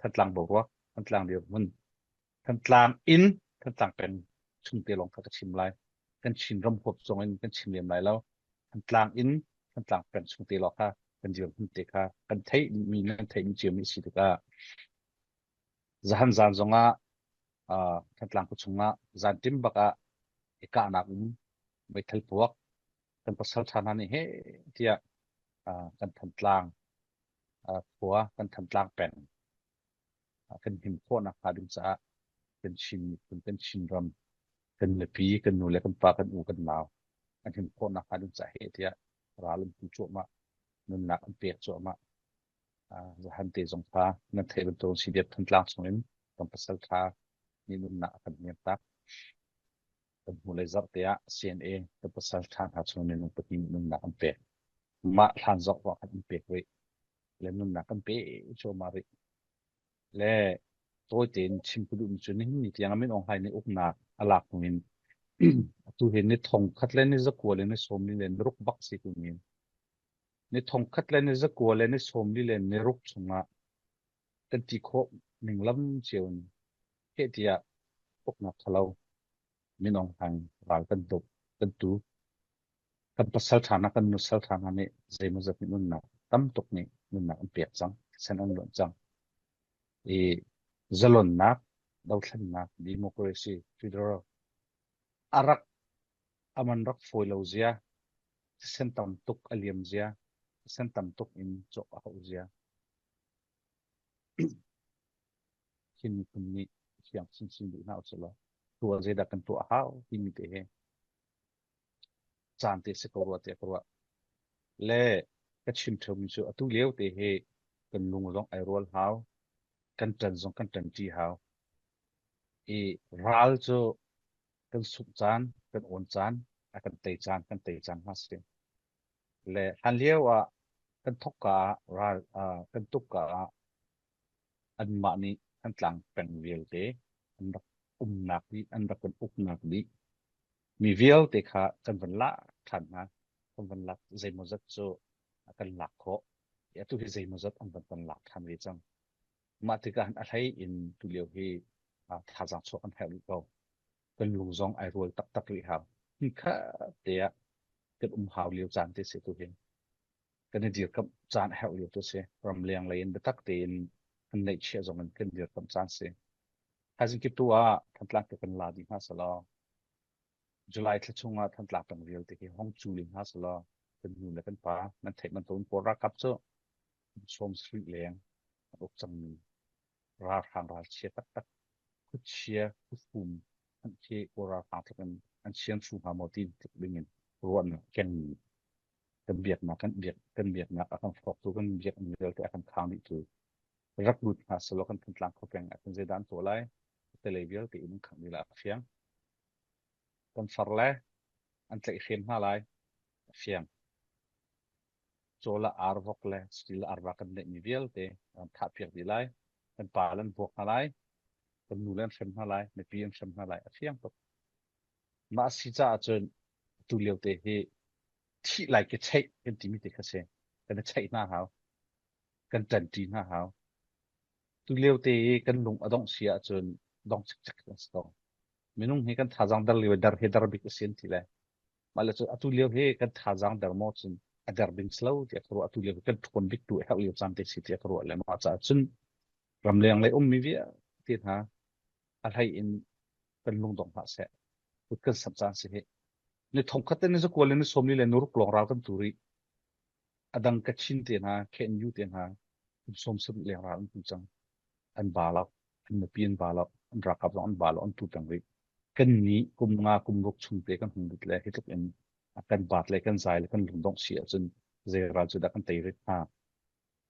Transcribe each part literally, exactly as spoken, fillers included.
Thantlang boruak, Thantlang dirhmun, Thantlang inn, Thantlang peng chungte lawng kha ka chim lai. Kan Chin ram huap zongin kan chim liam lai lo. Thantlang inn, Thantlang peng chungte lawng kha kan dirhmunte kha kan theih mi, nan theih mi ciami si tikah, zahan zan zongah, aa, Thantlang khuachungah zantim bakah i kahnak um, meithal puak, kan pasal ṭha hna nih he tiah, aa, kan Thantlang, aa, khua, kan Thantlang peng, aa, kan him khawhnak hnga ding caah kan Chin miphun, kan Chin ram, kan mipi, kan nu le kan pa, kan u, kan nau an him khawhnak hnga ding caah he tiah ral an pu cuahmah, nunnak an pek cuahmah. Aa, zahan te zong kha nan theih bantuk C D F Thantlang chungin kan pasal ṭha nih nunnak a kan niamtak. Kan hmuh le zarh te ah C N A kan pasal ṭha hna chungin minung pahnih nih nunnak an pek. Mah hlan zawh ruang khat an pek rih. Le nunnak kan pe cuahmah rih. Le tawite in chim ka duhmi cu nihin ni tiang a Min Aung Hlaing nih uknak a lak hnu in atu hi ni thongkhat le ni zakua le ni sawmli le ni ruk bak si tu ni. Ni thongkhat le ni zakua le ni sawmli le ni ruk chungah kan ti khawh ning lam cio in heh tiah uknak ṭhalo Min Aung Hlaing ral kan tuk, kan tu, kan pasal ṭha hna, kan nusal ṭha hna nih zeimawzat nih nunnak tam tuk nih nunnak an pek cang, thisen an luan cang. I zalonnak, dothlennak, democracy, federal a rak, a man rak fawi lo zia, thisen tam tuk a liam zia, thisen tam tuk in cawh a hauh zia. Chin miphun nih fiang sinsin dih hna usih law, tuah zeidah kan tuah a hau timi te he caan te si ko ruah tiah ka ruah. Le ka chim ṭheomi cu atu lio te he kan lung zong aa rual hau, kan ṭan zong kan ṭanṭi hau. I ral cu kan suk caan, kan awn caan, a kan tei caan, kan tei caan hna si. Le hlan lio ah kan thawkka ah ral, aa, kan tukka ah anmah nih Thantlang peng vialte an rak umnak dih, an rak kan uknak dih mi vialte kha kan van lak ṭhan hna, kan van lak zeimawzat cu a kan lak khawh. Atu hi zeimawzat an van kan lak ṭhan ve cang. Mah tikah hin a hlei in tulio hi, aa, thazaang chuak an herh rih ko. Kan lung zong aa rual taktak rih hau. Hmunkhat te ah kan um hau lio caan te si tu hi. Kan i dirkamh caan a herh lio tu si. Ramleng lei in biatak tein an neih chiah zongin kan dirkamh caan si. Thaizing kip tu ah Thantlang te kan la dih hna seh law, July thla chungah Thantlang peng vialte hi hong cu ling hna seh law, kan nu le kan pa nan theih bantukin Kawl ralkap cu kum sawm sarih leng an uk cangmi ralhrang ralchia taktak, khuachia, khuasum an khi Kawl ralhrang thakin an chia an hru hna maw ti tluk dingin ruahnak kengmi kan biaknak, kan biak, kan biaknak a kan hrawktu, kan biakmi vialte a kan khang dihtu rak lut hna seh law, kan Thantlang khuapeng ah kan zeidah an tuah lai? Telei vialte in an khangh dih lai a fiang. Kan far le an tlaih hrem hna lai a fiang. Caw le ar vok le steel le ar va kan neihmi vialte an thahpiak dih lai. Kan pa le an vuak hna lai. Kan nu le an hrem hna lai. Mipi an hrem hna lai a fiang tuk. Mah a si caah cun atu lio te hi thih lai ka theih kan timi te kha si. Kan i theih hna hau. Kan ṭanṭi hna hau. Tu lio te i kan lung a dongh si ahcun dongh cikcek kan si ko. Minung hi kan thazaang der lio, der hi der bik a si an ti le. Mah le cu atu lio hi kan thazaang der maw cun a der ding si lo tiah ka ruah. Atu lio hi kan ṭhawn bik tu a herh lio caan te si tiah ka ruah le. Mah caah cun ramleng lei ummi vialte hna a hlei in kan lungdong hlah seh. Kut kan samh caan si hi. Ni thongkhat le ni zakua le ni sawmli le ni ruk lawng ral kan tu rih. A dang Kachin te hna, K N U te hna, kum sawm sarih leng ral an tu cang. An ba lo, an mipi an ba lo, an ralkap zong an ba lo, an tu peng rih. Kannih kum nga, kum ruk chung te kan hung lut le, hi tluk in a kan bat le, kan zai le, kan lungdongh si ahcun zei ral cu dah kan tei rih hna.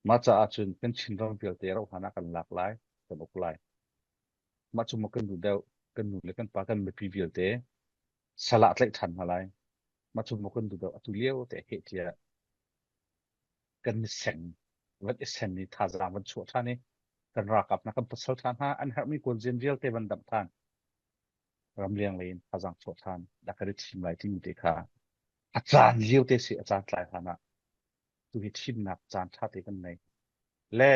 Mah caah cun kan Chin ram vialte rauhhlan ah kan lak lai, kan uk lai. Mah cu maw kan duh deuh, kan nu le kan pa, kan mipi vialte salah tlaih ṭhan hna lai. Mah cu maw kan duh deuh, atu lio te heh tiah kan i seng, van i sen i thazaang van chuah ṭhan i kan ralkap hna, kan pasal ṭha hna, an herhmi kuanzin vialte van damh ṭhan. Ramleng lei in thazaang chuah ṭhan, dah kan i thim lai timi te kha a caan lio te si, a caan tlai hlan ah tu hi thimnak caan ṭha te kan nei. Le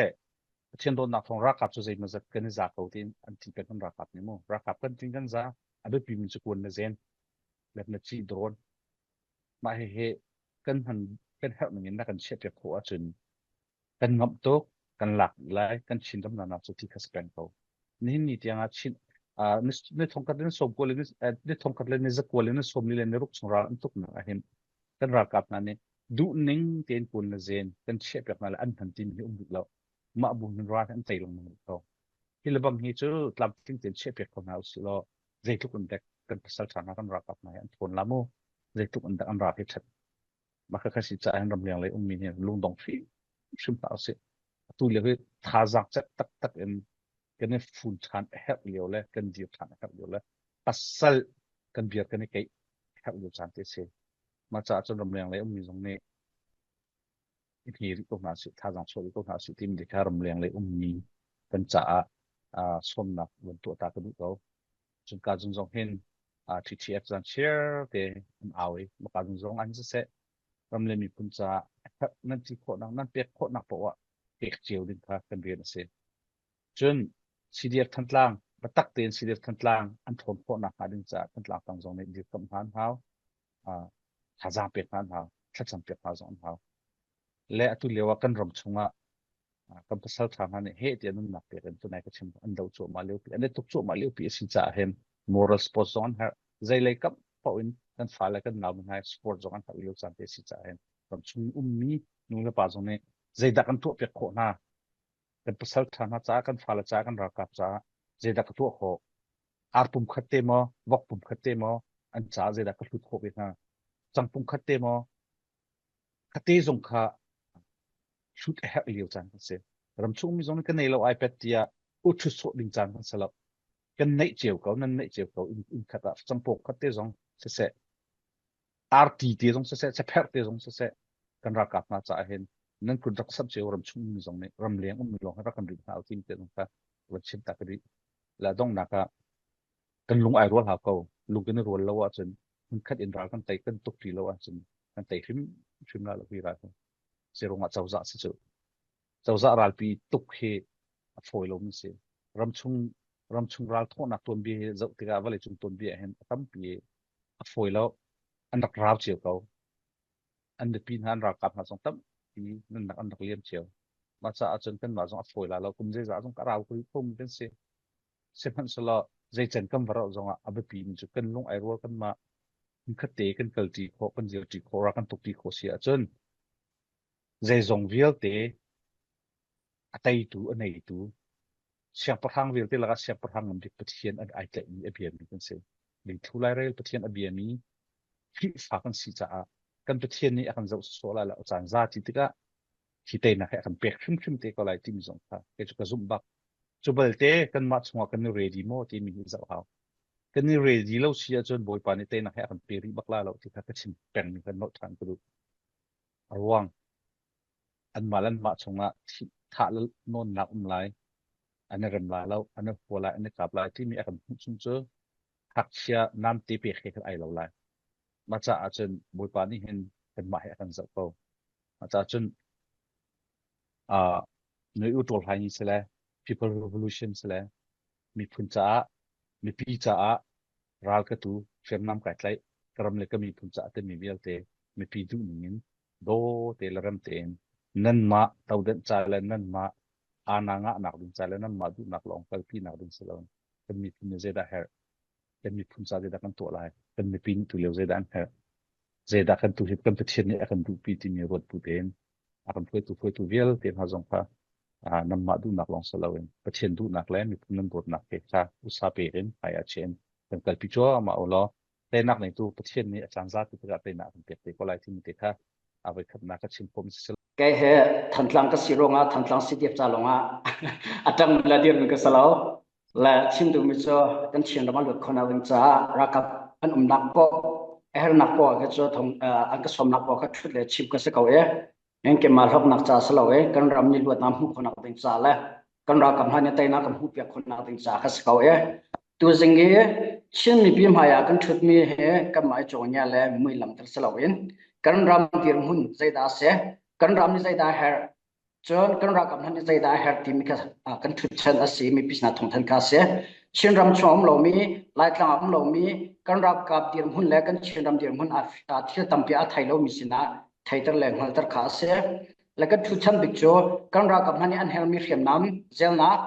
Pathian dawtnak thawng ralkap cu zeimawzat kan i za ko tiin an ti peng kan ralkap nih mu. Ralkap kan ti kan za, a biapi mi cu kuan na zen, let na cih drawn. Mah he he kan han kan herh ningin na kan chiahpiak khawh ahcun kan ngamh tuk, kan lak lai, kan Chin ram nana cu ti kha si peng ko. Nihin ni tiang ah Chin, aa, ni, ni thongkhat le ni sawmkua le ni, aa, ni thongkhat le ni zakua le ni sawmli le ni ruk chung ral an tuknak ah hin kan ralkap hna nih duh ning tein kun le zen kan chiahpiak hna le an hman timi hi um rih lo. Mah bu hin ral hi an tei lengmang rih ko. Hi le bang hi cu tlamtling tein chiahpiak ko hna usih law, zeitluk in dek kan pasal ṭha hna kan ralkap hna hi an thawn la mu, zeitluk in dek an ral hi ṭhat. Mah kha kha si caah hin ramleng lei ummi hi lungdong hrim hrim hlah usih. Atu lio hi thazaang cet taktak in kan i fun ṭhan a herh lio le kan dir ṭhan a herh lio le pasal kan biar kan i keih a herh lio caan te si. Mah caah cun ramleng lei ummi zong nih i hni rih ko hna si, thazaang chuah rih ko hna si timi te kha ramleng lei ummi kan caah, aa, sawmnak van tuah ta ka duh ko. Cun ka zung zong hin, aa, T T F zan chiar te an au i, maka zung zong an siseh, ram le miphun caah nan ti khawhnak, nan pek khawhnak paoh ah pek cio ding kha kan rian a si. Cun C D F Thantlang, biatak tein C D F Thantlang an ṭhawn khawhnak hnga ding caah Thantlang tang zong nih dirkamh hna an hau, aa, thazaang pek hna an hau, thlacam pek hna zong an hau. Le atu lio ah kan ram chungah, aa, kan pasal ṭha hna nih heh tiah nunnak pek in tunai ka chim an do cuahmah lio pi, an i tuk cuahmah lio pi a si caah hin moral support zong an herh. Zeilei kam paoh in kan fale kan nau hna support zong an herh lio caan te a si caah hin ram chung ummi nu le pa zong nih zeidah kan tuah piak khawh hna, kan pasal ṭha hna caah, kan fale caah, kan ralkap caah zeidah ka tuah khawh? Ar pumkhat te maw, vok pumkhat te maw, an caah zeidah ka hlut khawh ve hna? Cang pumkhat te maw, kha te zong kha hlut a herh lio caan kan si. Ram chung mi zong nih kan nei lo iPad tiah u thut sawh ding caan kan si lo. Kan neih cio ko, nan neih cio ko, inn, inn khat ah cang pumkhat te zong siseh, arti te zong siseh, chapher te zong siseh, kan ralkap hna caah hin nan kun rak samh cio, ram chung ummi zong nih, ramleng ummi lawng rak kan rin hna u timi te zong kha van chim ta ka duh. Le a donghnak ah kan lung aa rual hau ko, lung kan i rual lo ahcun, hmunkhat in ral kan tei, kan tuk ṭi lo ahcun, kan tei hrim hrim lai lo hi ral hi. Si ruangah cozah si cu. Cozah ralpi tuk hi a fawi lomi si. Ramchung, ramchung ral thawhnak tuanbia hi zoh tikah vawleicung tuanbia ah hin a tampi a fawi lo, an rak rau cio ko. An biapi hna, an ralkap hna zong tampi nunnak an rak liam cio. Mah caah cun kanmah zong a fawi lai lo, kum zeizah zong ka rau ko rih khomi kan si. Sihmanhsehlaw, zei can kan va rauh zongah a biapi mi cu kan lung aa rual, kanmah hmunkhat te kan kal ṭi khawh, kan zir ṭi khawh, ral kan tuk ṭi khawh si ahcun, zeizong vialte a teitu, a neitu, siangpahrang vialte lakah siangpahrang ngam bik Pathian a aa tlaihmi, a biami kan si. Lingthu lairel Pathian a biami Khrihfa kan si caah kan Pathian nih a kan zoh sawsawh lai lo, a caan za ti tikah hi teinak he a kan pek hrimhrim te ko lai timi zong kha kei cu ka zumh bak. Cu belte kanmah chungah kan i ready maw timi hi zoh hau. Kan i ready lo si ahcun Bawipa nih teinak he a kan pe rih bak lai lo ti kha ka chim pengmi kan nolh ṭhan ka duh. A ruang anmah le anmah chungah thih, thah le nawnnak um lai, an i rem lai lo, an i hua lai, an i kap lai timi a kan hmuh chung cu, ngakchia namte pek he khat aa lo lai. Mah caah cun Bawipa nih hin kanmah he a kan zoh ko. Mah caah cun, aa, noi u ṭawlhai ni si le, People Revolution si le, miphun caah, mipi caah, ral ka tu, hriamnam kaa tlaih, ka ram le ka miphun caah timi vialte mipi duh ningin daw te le rem tein nanmah todenh ca le nanmah aana ngahnak ding ca le nanmah duhnak lawng kalpinak ding si loin kan miphun nih zeidah herh, kan miphun ca zeidah kan tuah lai, kan mipi nih tu lio zeidah an herh, zeidah kan tu hi kan Pathian nih a kan duhpi timi ruatpu tein a kan hruaitu hruaitu vialte hna zong kha, aa, nanmah duhnak lawng si loin Pathian duhnak le miphun nan dawtnak he kha usa pek in, hai a chiah in kan kalpi cuahmah u law, teinak neitu Pathian nih a caan za ti tikah teinak a kan pek te ko lai timi te kha a voikhatnak ka chim khawh si. Kei he Thantlang ka si ruangah, Thantlang C D F ca lawngah a ṭang le dir in ka si lo. Le chim duhmi cu kan Chin ram a lut khawhnak ding caah ralkap an umnak paoh, a herhnak paoh, kha cu thong, aa, an ka sawmnak paoh kha ṭhut le chim ka si ko i, Hin keimah hlawknak ca si lo i, kan ram nih luatnak hmuh khawhnak ding ca le kan ralkap hna nih teinak kan hmuhpiak khawhnak ding ca kha si ko i, tuzing hi Chin mipi hmaiah kan ṭhutmi hi kanmah i cawngnia le mui lamter si loin kan ram dirhmun zeidah a si, kan ram nih zeidah a herh, Cun kan ralkap hna nih zeidah a herh timi kha, aa, kan ṭhutchanh a si, mipi sinah thawngṭhan kha a si. Chinram chung a um lomi, Laitlang a um lomi, kan ralkap dirhmun le kan Chinram dirhmun a, aa, thil tampi a thei lomi sinah theiter le hngalhter kha a si. Le kan ṭhutchanh bik cu kan ralkap hna nih an herhmi hriamnam zelnak,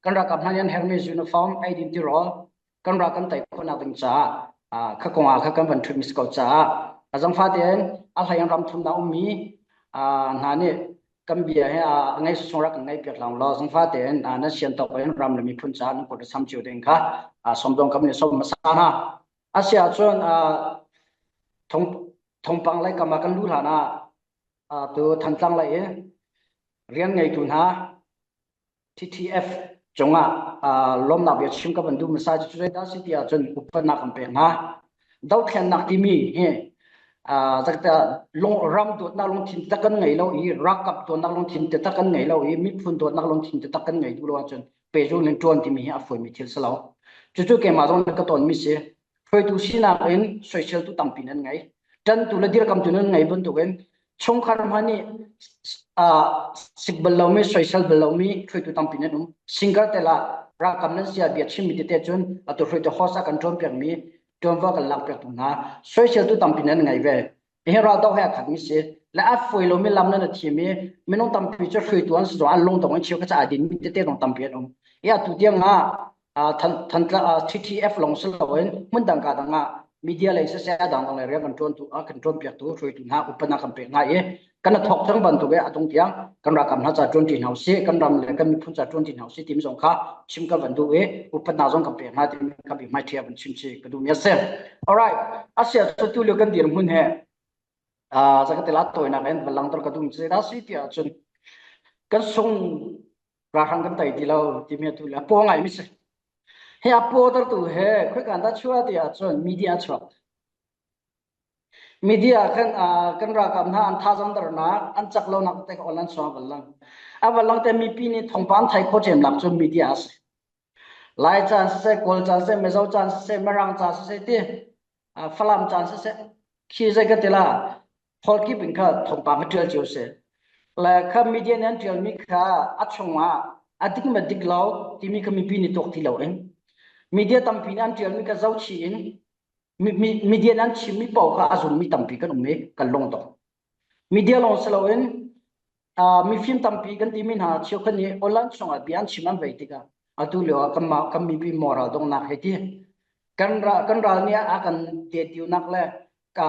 kan ralkap hna nih an herhmi uniform, eidin tirawl, kan ral kan tei khawhnak ding caah, aa, kha kong ah kha kan van ṭhutmi si ko caah, a zangfah tein a hleiin ramthumnak ummi, aa, hna nih kan bia he, aa, a ngeih sung rak kan ngeih piak hlan law, zangfah tein, aa, nan sian tawk in ram le miphun caah nan kut a sam cio ding kha, aa, sawm dong kan nih sawm hmasa hna. A si ahcun, aa, thong, thongpang lei kam ah kan luh hlan ah, aa, tu Thantlang lei i rian ngeitu hna, T T F cungah, aa, lawmhnak bia chim ka van duh hmasa cu zeidah si ti ahcun upatnak kan pek hna. Dothlennak timi hi, aa, zakta lung, ram dawtnak lungthin tak kan ngei lo i, ralkap dawtnak lungthin tak kan ngei lo i, miphun dawtnak lungthin tak kan ngei duh lo ahcun pehzulh in ṭuan timi hi a fawimi thil si lo. Cucu keimah zong ka tawnmi si. Hruaitu sinak in soiseltu tampi nan ngei. Ṭantu le dirkamtu nan ngei bantukin chungkhar hmanh nih, aa, sik bal lomi, soisel bal lomi hruaitu tampi nan um. Singer te lah ralkap nan si ah bia chimmi tete cun atu hruaitu host a kan ṭuanpiakmi, ṭuanvo kan lakpiaktu hna, soiseltu tampi nan ngei ve. Hi raldo he a khatmi si. Le a fawi lomi lam nan a thimi minung tampi cu hruaitu an si zong an lungdong in cheu kha caah a dinmi tete zong tampi an um. I atu tiang ah, aa, Than-, Thantlang, aa, T T F lawng si loin hmun dang ka dang ah media lei siseh, a dang dang lei rian kan ṭuantu, a kan ṭuanpiaktu hruaitu hna upatnak kan pek hna i kan a thawk cang bantuk i a dong tiang kan ralkap hna ca ṭuanṭi hna usih, kan ram le kan miphun ca ṭuanṭi hna usih timi zong kha chim kan van duh i upatnak zong kan pek hna timi kha bik hmai ṭhia kan chim si ka duhmi a si. Alright, a si ahcun tu lio kan dirhmun he, aa, zakatila tawinak in va langhter ka duhmi cu zeidah si ti ahcun kan sung ralhrang kan tei ti lo timi atu le a paw ngaimi si. He a pawtertu he khoika dah chuah ti ahcun media chuah. Media kan, aa, kan ralkap hna an thazangternak, an cak lonak te kha online chung a van lang. A van lang te mipi nih thongpang an thei kho cemnak cu media a si. Lai caan siseh, Kawl caan siseh, Mizo caan siseh, Mirang caan siseh ti, aa, Falam caan siseh, khi zei ka ti la, phawlkip in kha thongpang a ṭial cio si. Le kha media nih an ṭialmi kha a chungah a dik ma dik lo timi kha mipi nih tuak ti lo in, media tampi nih an ṭialmi kha zohchih in, mi, mi, media nan chimmi paoh kha a zummi tampi kan um i kan lungdong. Media lawng si loin, aa, mifim tampi kan timi hna cheukhat nih online chungah bia an chim an vei tikah atu lio ah kan, kan mipi moral donghnak hei ti. Kan ra-, kan ral nih a kan det dihnak le ka,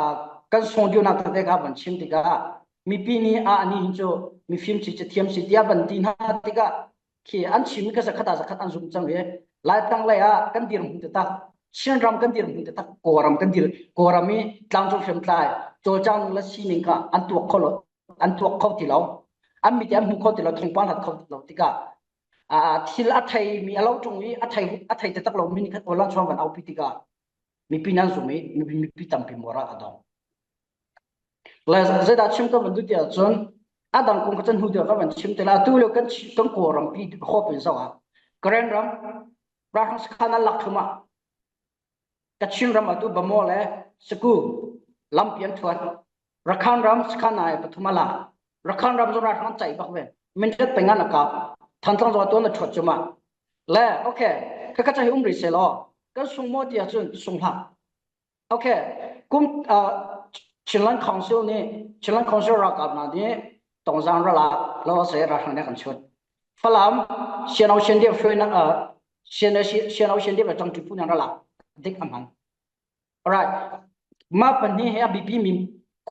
kan sung dihnak tete kha van chim tikah mipi nih a, ani hin cu mifim si cathiam si tiah van ti hna tikah khi an chimmi kha zakhat ah zakhat an zumh cang i, Laitlang lei ah kan dirhmun taktak, Chinram kan dirhmun taktak, Kawlram kan dir, Kawlram i tlangcung hriamtlai, cawlcang ning le sining kha an tuak kho lo, an tuak kho ti lo, an mit i an hmu kho ti lo, thongpang hlat kho ti lo tikah, aa, thil a theimi a lo ṭung i a thei, a thei taktak lomi nih khan online chung van aupi tikah mipi nan zumh i mipi, mipi tampi moral a dong. Le zeidah chim ka van duh ti ahcun, a dang kong kha can hnu tiah ka van chim te la, atu lio kan chi-, kan Kawlram pi khawh pin zoh ah, Karen ram ralhrang sakhan an lak thum ah, Kachin ram atu Bamaw le Saku lampi an ṭhuat. Rakhan ram sakhan ai pathum a la. Rakhan ram zong ralhrang an caih bak ve. Mindat peng an a kap. Thantlang zong atu an a ṭhuat cu mah. Le, okay, kha ka caih um rih sehlaw, kan sung maw ti ahcun sung hlah. Okay, kum, ah, Chinland Council nih, Chinland Council ralkap hna nih Tongzang ral ah, lo a si ralhrang nih kan chut. Falam, Sianau Siandiap hruainak, ah, Sian-, Si-, Sianau Siandiap le Tangṭi Pu nih an ral ah dik a hman. Alright. Mah pahnih he a biapi mi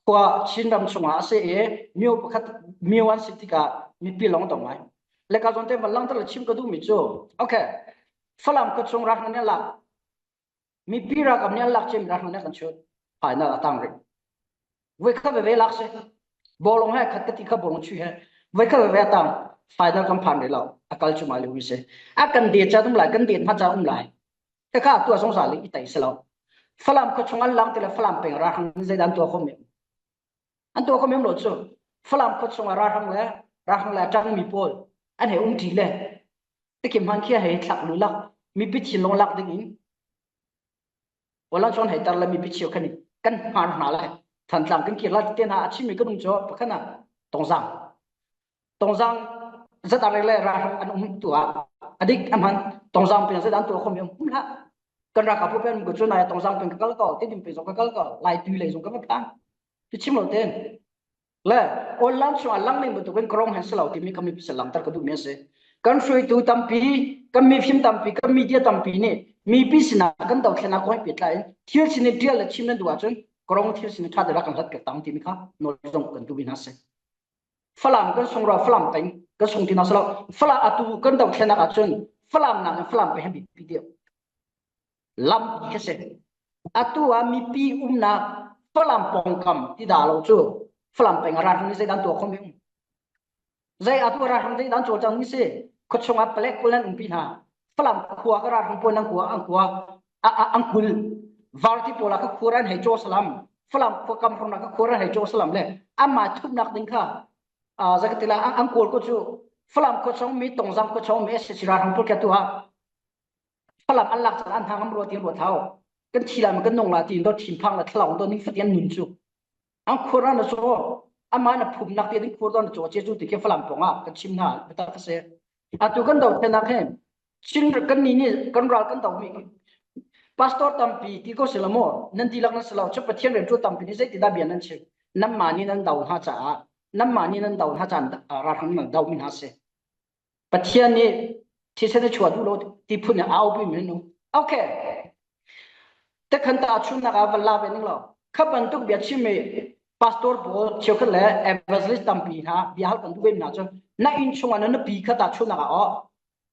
khua Chinram chungah a si i, mio pakhat, mio an si tikah mipi lawng a dong lai. Le ka zawn te van langhter le chim ka duhmi cu, okay, Falam khuachung ralhrang nih an lak, mipi ralkap nih an lak cem ralhrang nih kan chut. Final a tang rih. Voikhat veve lak si. Bawlung he khat ka ti kha bawlung chui he. Voikhat veve a tang. Final kan phan rih lo. A kal cu mah lio mi si. A kan det ca um lai, kan det hna ca um lai. Kha kha tu a zungzal i tei si lo. Falam khuachung an lang ti le Falam peng ralhrang nih zeidah an tuah kho mi? An tuah kho mi um lo cu. Falam khuachung a ralhrang le, ralhrang le a ṭangmi pawl an he um ṭi le. Tikim hman khi a hei thlak lu lak, mipi thinlung lak ding in. Olang chuan hei tar le mipi cheu khan kan hmar hna lai. Thantlang kan kir lai te hna a chimmi ka nung cu pakhat ah Tongzang. Tonzang Z R A le ralhrang an um tu a, a dik a hman, Tonzang peng Z an tu a khawm i um hlah. Kan ralkap pen ka cu nai Tonzang peng ka kal ko, Tedim peng zong ka kal ko, Laitui lei zong ka va phang. Ti chim lo ten. Le, online chung a lang ning bantukin ka rong hen si lo timi ka mi pisa langtar ka duhmi a si. Kan hruitu tampi, kan mifim tampi, kan media tampi nih mipi sinah kan dothlennak kong hei piatlai in thil sining ṭial le chim nan duh ahcun ka rong thil sining ṭha deuh kan hlat piak tang timi kha nawl zong kan duhmi hna si. Falam kan sung rua, Falam peng kan sung ti hna si lo. Falam atu kan dothlennak ahcun Falam nakin Falam peng he biapi deuh lampi kha si. Atu ah mipi umnak Falam pawngkam ti dah lo cu Falam peng a ralhrang nih zeidan tuah khawh mi um? Zei atu a ralhrang zeidan cawlcang mi si? Khuachung ah palek kul nan umpi hna. Falam khua ka ralhrang pawl nan khua an khua a, a, an kul. Varti pawl ah ka khua ran hei caw salam. Falam khua kam hrawng ah ka khua ran hei caw salam le amah thumnak ding kha, aa, zakatila an, an kawl ko cu Falam khuachung mi, Tonzang khuachung mi, S S C ralhrang pawl kha tu ah Falam an lak caan an hna ngam rua ti an ruat hau. Kan thi lai kan nung lai ti an dawt, thinphang le thlau an dawt, ning fatian nun cu. An khur an caw, amah na phumnak ti ding khur an caw, a cu ti khi Falam pawng ah kan chim hna, biatak a si. Atu kan dothlennak he, Chin kan ni nih kan ral kan domi. Pastor tampi ti ko si lo maw, nan dihlak nan si lo, cu Pathian rianṭuan tampi nih zei ti dah bia nan chim? Nanmah nih nan do hna caah, nanmah nih nan do hna caah, ah, ralhrang nan domi hna si. Pathian nih thisen a chuah duh lo ti phun a aupi mi nu. Okay. Te khan tahchunhnak ah van la ve ning lo. Kha bantuk bia chimmi pastor pawl cheukhat le evangelist tampi hna bia hal kan duh ve mi hna cu na inn chungah na nupi kha tahchunhnak ah aw.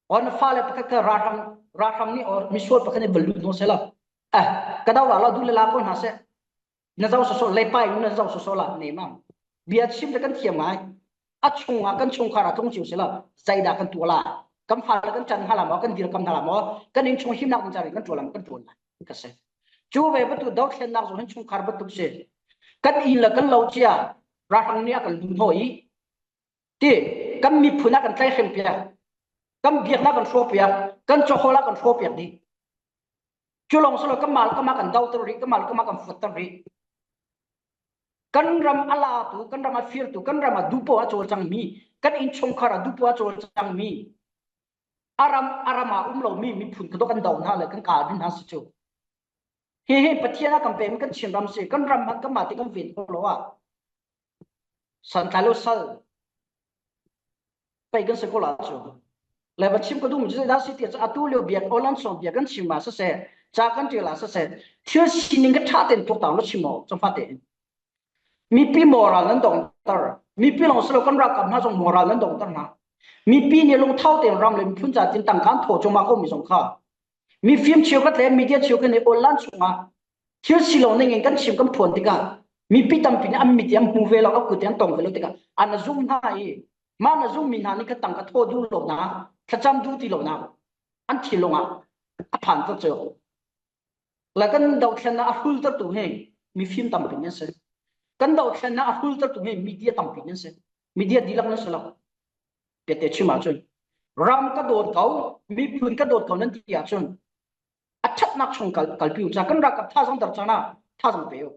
Aw na fale pakhat kha ralhrang, ralhrang nih aw misual pakhat nih van lut hna seh lo. Eh, ka do la lo, duh le la ko hna seh. Na zoh sawsawh, leipa in na zoh sawsawh la, nei mang. Bia chim te kan thiam ngai. A chungah kan chungkhar a tlung cio sila, zeidah kan tuah lai? Kan fale kan can hna lam aw, kan dirkamh hna lam aw, kan innchung himnak ding cari kan ṭuan lam kan ṭuan lai ka si. Cu ve bantuk dothlennak zong hin chungkhar bantuk si. Kan inn le kan lo cia ralhrang nih a kan lu hnaw i, ti, kan miphun ah kan tlaihhrem piak, kan biaknak kan hrawh piak, kan caw hall ah kan hrawh piak dih. Cu lawng si lo, kanmah le kanmah kan doter rih, kanmah le kanmah kan fuatter rih. Kan ram a latu, kan ram a firtu, kan ram a duh paoh a cawlcangmi, kan innchungkhar a duh paoh a cawlcangmi, a ram, a ram a um lomi miphun kha kan do hna le kan kal dih hna si cu. Hi hi Pathian a kan pekmi kan Chinram si, kan ram hmanh kanmah te kan ven kho lo ah, santlai lo sal pei kan si ko la cu. Le van chim ka duhmi cu zeidah si tiah cu atu lio biak, online chung biak kan chim ah siseh, ca kan ṭial ah siseh, thil sining ka ṭha tein tuak tang lo chim maw, cangfate in. Mipi moral nan dongter. Mipi lawng si lo, kan ralkap hna zong moral nan dongter hna. Mipi nih lungthau tein ram le miphun ca tin tangka an thaw cuahmah ko mi zong kha. Mifim cheukhat le media cheukhat nih online chungah thil si lo ning in kan chim kan phuan tikah mipi tampi nih an mit i an hmu ve lo, a kut i an tong ve lo tikah an na zum hna i, mah na zummi hna nih kha tangka thaw duh lo hna, thlacam duh ti lo hna, an thil lawngah a phan ter cio. Le kan dothlennak a hrultertu hi mifim tampi nih an si. Kan dothlennak a hrultertu hi media tampi nih an si. Media dihlak nih an si lo. Piatte chim ahcun ram ka dawt ko, miphun ka dawt ko nan ti ahcun a ṭhatnak chung kal, kalpi u ca, kan ralkap thazang ter caan ah thazang pe u.